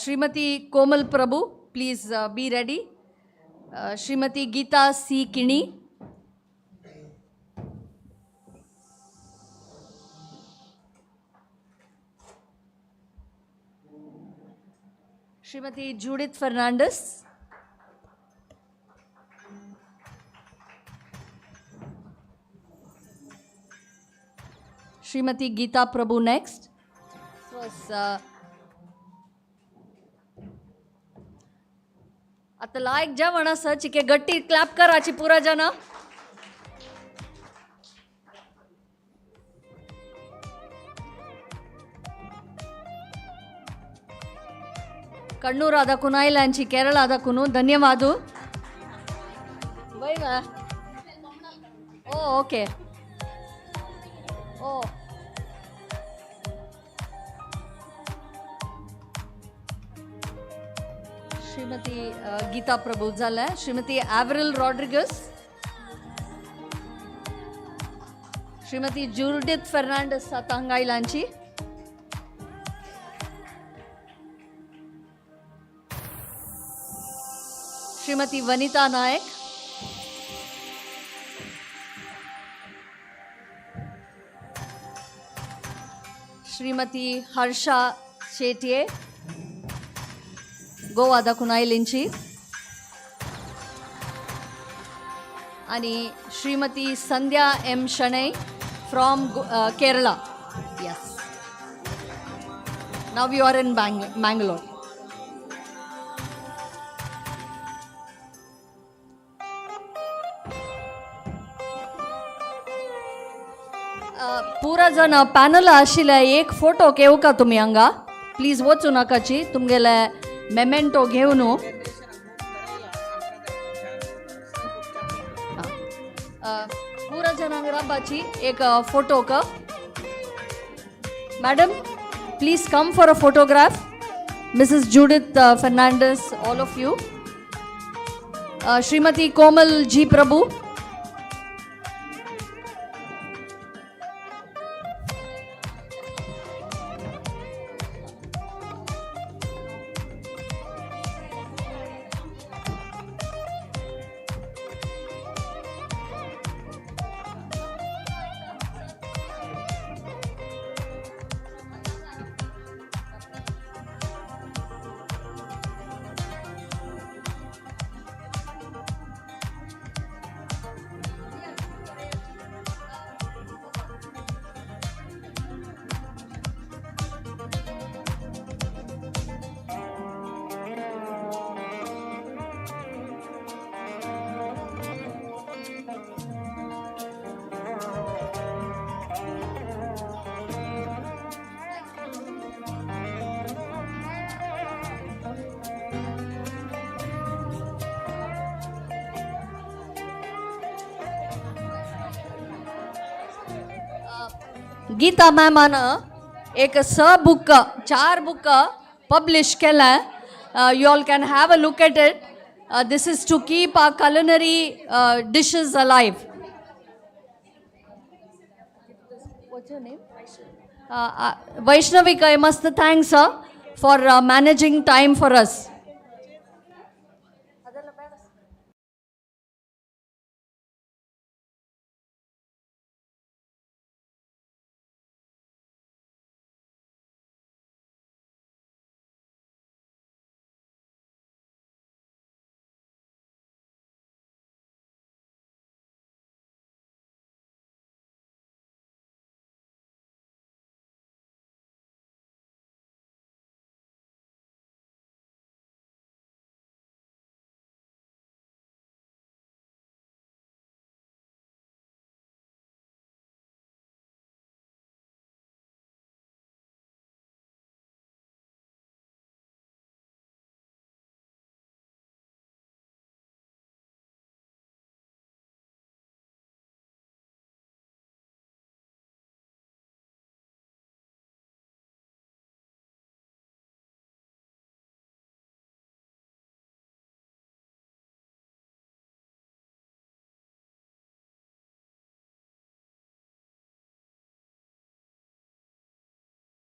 Shrimati Komal Prabhu, please be ready. Shrimati Geeta C Kini. Shrimati Judith Fernandes. Shrimati Geeta Prabhu next. Was आता लायक जेवण आसा चिके गट्टी क्लॅप कराची पुरा जना. कण्णूर आदाकून आयल्यांची केरळ आदाकून धन्यवाद. ओ ओके ओ श्रीमती गीता प्रभू जालें. श्रीमती एवरिल रॉड्रिगस, श्रीमती जुर्डीथ फेर्नांडीस आतां हांगा आयलांची. श्रीमती वनिता नायक, श्रीमती हर्षा शेटये गोवा दाखून आयलींची, आनी Shrimati Sandhya M Shenoy from Kerala. Yes, now you are in Mangalore. पुरा जण पॅनल आशिल्ले एक फोटो घेवका तुमी हांगा प्लीज वचूं नाकाची, तुमगेले मेमेंटो घेवन. पुरा जणांक राबाची एक फोटो क. Madam please come for a photograph. Mrs Judith Fernandes, all of you. Shrimati Komal G Prabhu. Gita मॅमान एक स बूक, चार बूक पब्लिश केलें. You all can have a look at it. This is to keep our culinary dishes alive. What's your name? Vaishnavi, I must thanks for managing time for us.